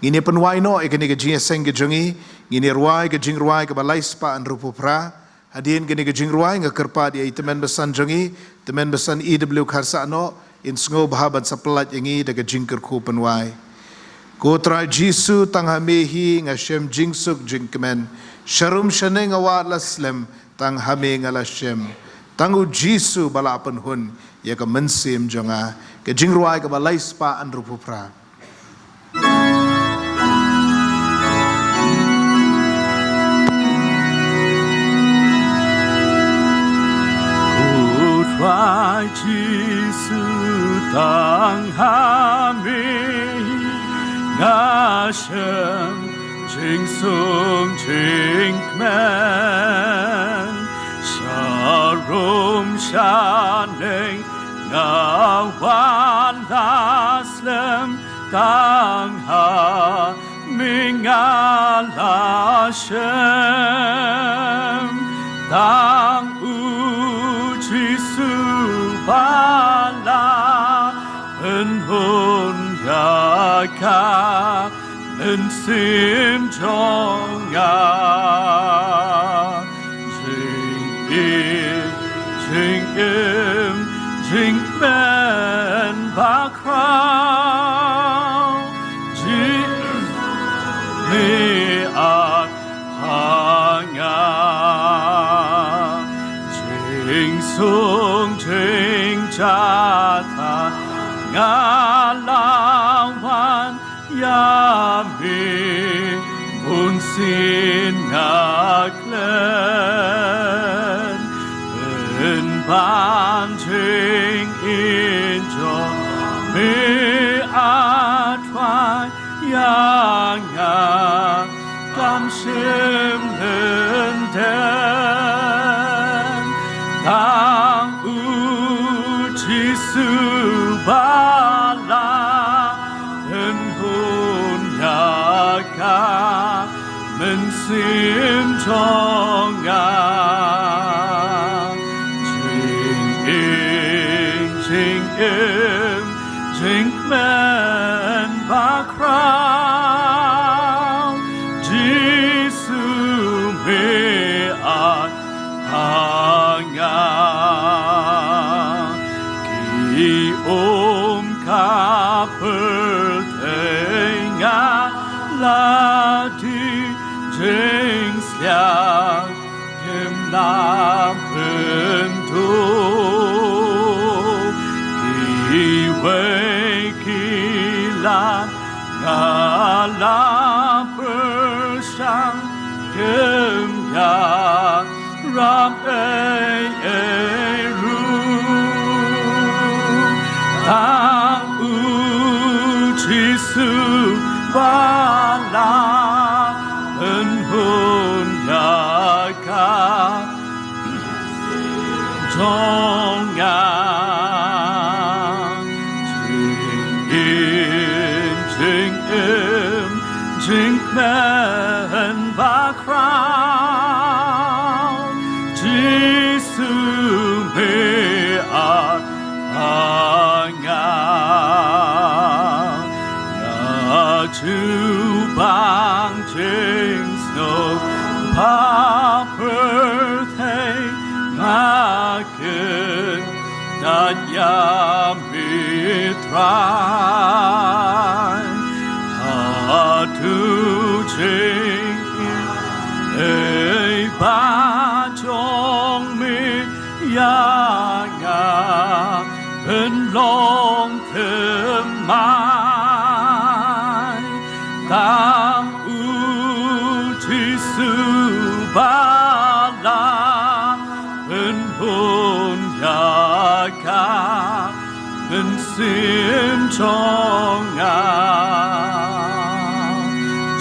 Ngin ïa pynwai noh ïa kane ka jingïaseng ka jong ngi, ngin ïa rwai ka jingrwai kaba lai spah hynriewphew phra. Hadien kane ka jingrwai nga kyrpad ïa i Tymmen Basan jong ngi, Tymmen Basan E W Kharsahnoh, in sngewbha ban sa pyllait ïa ngi da ka jingkyrkhu pynwai. Ko Trai Jisu, tang ha me hi nga shem jingsuk jingkmen. Sharum shaneng nga wad la slem, tang ha me nga la shem. Tang u Jisu ba la pynhun ïa ka mynsiem jong nga. Ka jingrwai kaba lai spah hynriewphew phra. Ko Trai Jisu, tang ha me hi nga shem jingsuk jingkmen. Sharum shaneng nga wad la slem, tang ha me nga la shem. Tang u Jisu ba la pynhun ïa ka mynsiem jong nga. Jingim, jingkmen bakhraw, jingmih ha nga. Jingsuk jingjahthait nga la wan ïa me, bunsien nga klet. Pynban jingim jong me, ah Trai, ïa nga kam shym lyndet. Tang u Jisu ba la pynhun ïa ka mynsiem jong nga. Jingim, jingim, jingkmen bakhraw, Jisu me ïa nga. Ki um ka pyrthei nga la die, jingsliang kim lah pynduh. Kiwei ki lad nga la pyrshang, kim ïarap ei ei ruh. Tang u Jisu ba la pynhun ïa ka. jong nga. Jingin jingim jingkmen bakhraw, Jisu me ai ha nga. Nga jubang jingsngewbha pyrthei, nga kyntait ïa me Trai. Haduh jingim ei ba jong me ïa nga, ban long thymmai. Tang u Jisu ba la pynhun ïa ka mynsiem jong nga.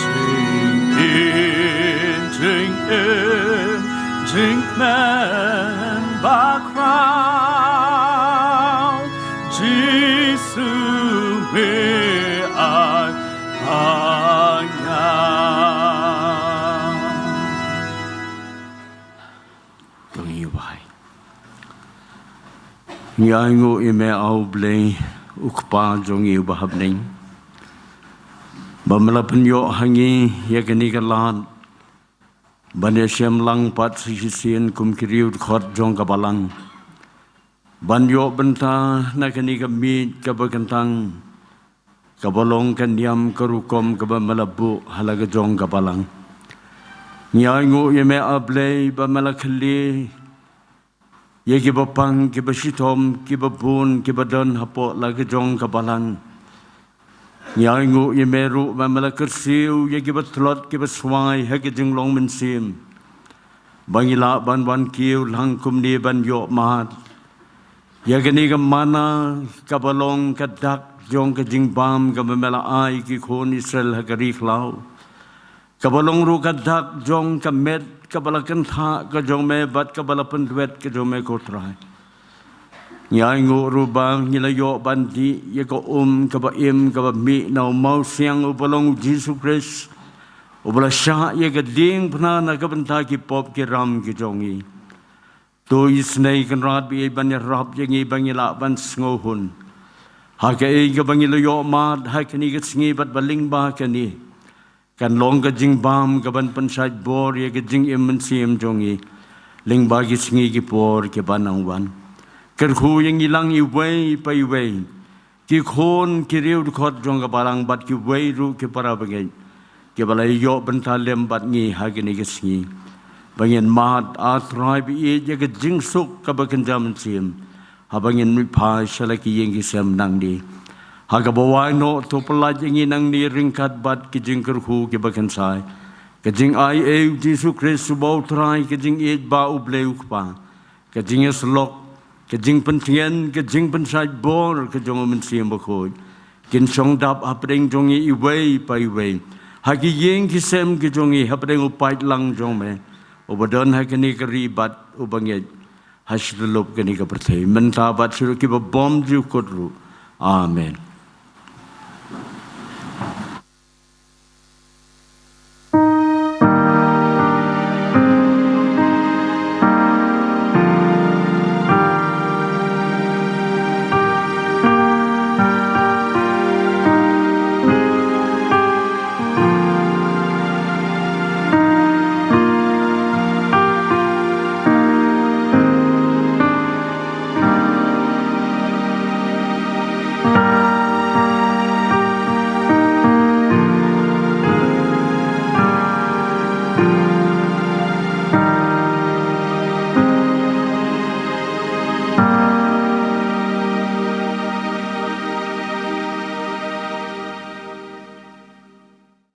Jingin jingim jingkmen bakhraw, Jisu me ai ha nga. To ngi ïa bai. Ngi ainguh ïa me, A U Blei, U Kpa jong ngi uba ha bneng, ba me la pynïoh ha ngi ïa kane ka lad ban ïashem lang pat sa shisien kum ki riew dkhot jong ka balang, ban ïoh bynta na kane ka miej kaba kyntang, kaba long ka niam ka rukom kaba me la buh ha la ka jong ka balang. Ngi ainguh ïa me, A Blei, ba me la khlieh ïa kiba pang, kiba shitom, kiba bun, kiba don hapoh la ka jong ka balang. Ngi ainguh ïa me ruh ba me la kyrsiew ïa kiba tlot, kiba swai ha ka jinglong mynsiem, ba ngi lah ban wan kiew lang kumne ban ïoh mad ïa kane ka manna, kaba long ka dak jong ka jingbam kaba me la ai ki khun Israel ha ka ri khlaw, kaba long ruh ka dak jong ka met kaba la kynthah ka jong me bad kaba la pynduwet ka jong me, ko Trai. Ngi ainguh ruh ba ngi la ïoh ban dih ïa ka um kaba im kaba mih na u mawsiang uba long u Jisu Khrist, uba la shah ïa ka diengphna na ka bynta ki pop ki ram ki jong ngi. To Isynei Kynrad ba ïeit, ban ïarap ïa ngi ba ngi lah ban sngewhun ha kaei kaba ngi la ïoh mad ha kane ka sngi bad ba lyngba kane kan long ka jingbam kaban pynshait bor ïa ka jingim mynsiem jong ngi lyngba ki sngi ki por kiban nang wan. Kyrkhu ïa ngi lang iwei pa iwei, ki khun ki riew dkhot jong ka balang bad kiwei ruh ki para bangeit kiba la ïoh bynta lem bad ngi ha kane ka sngi, ba ngin mad, A Trai ba ïeit, ïa ka jingsuk kaba kynja mynsiem haba ngin mihphai sha la ki ïing ki sem nangne, ha kaba wai noh, to pyllait ïa ngi nangne ryngkat bad ki jingkyrkhu kiba kynsai, ka jingai ei u Jisu Khrist uba U Trai, ka jingïeit ba U Blei U Kpa, ka jingïasyllok, ka jingpyntngen, ka jingpynshait bor ka jong U Mynsiem Bakhuid, kin shong dap hapdeng jong ngi iwei pa iwei ha ki ïing ki sem ki jong ngi, hapdeng u paidlang jong me uba don ha kane ka ri bad uba ngeit ha shilynlop kane ka pyrthei, mynta bad shaduh kiba bymjukut ruh. Amen.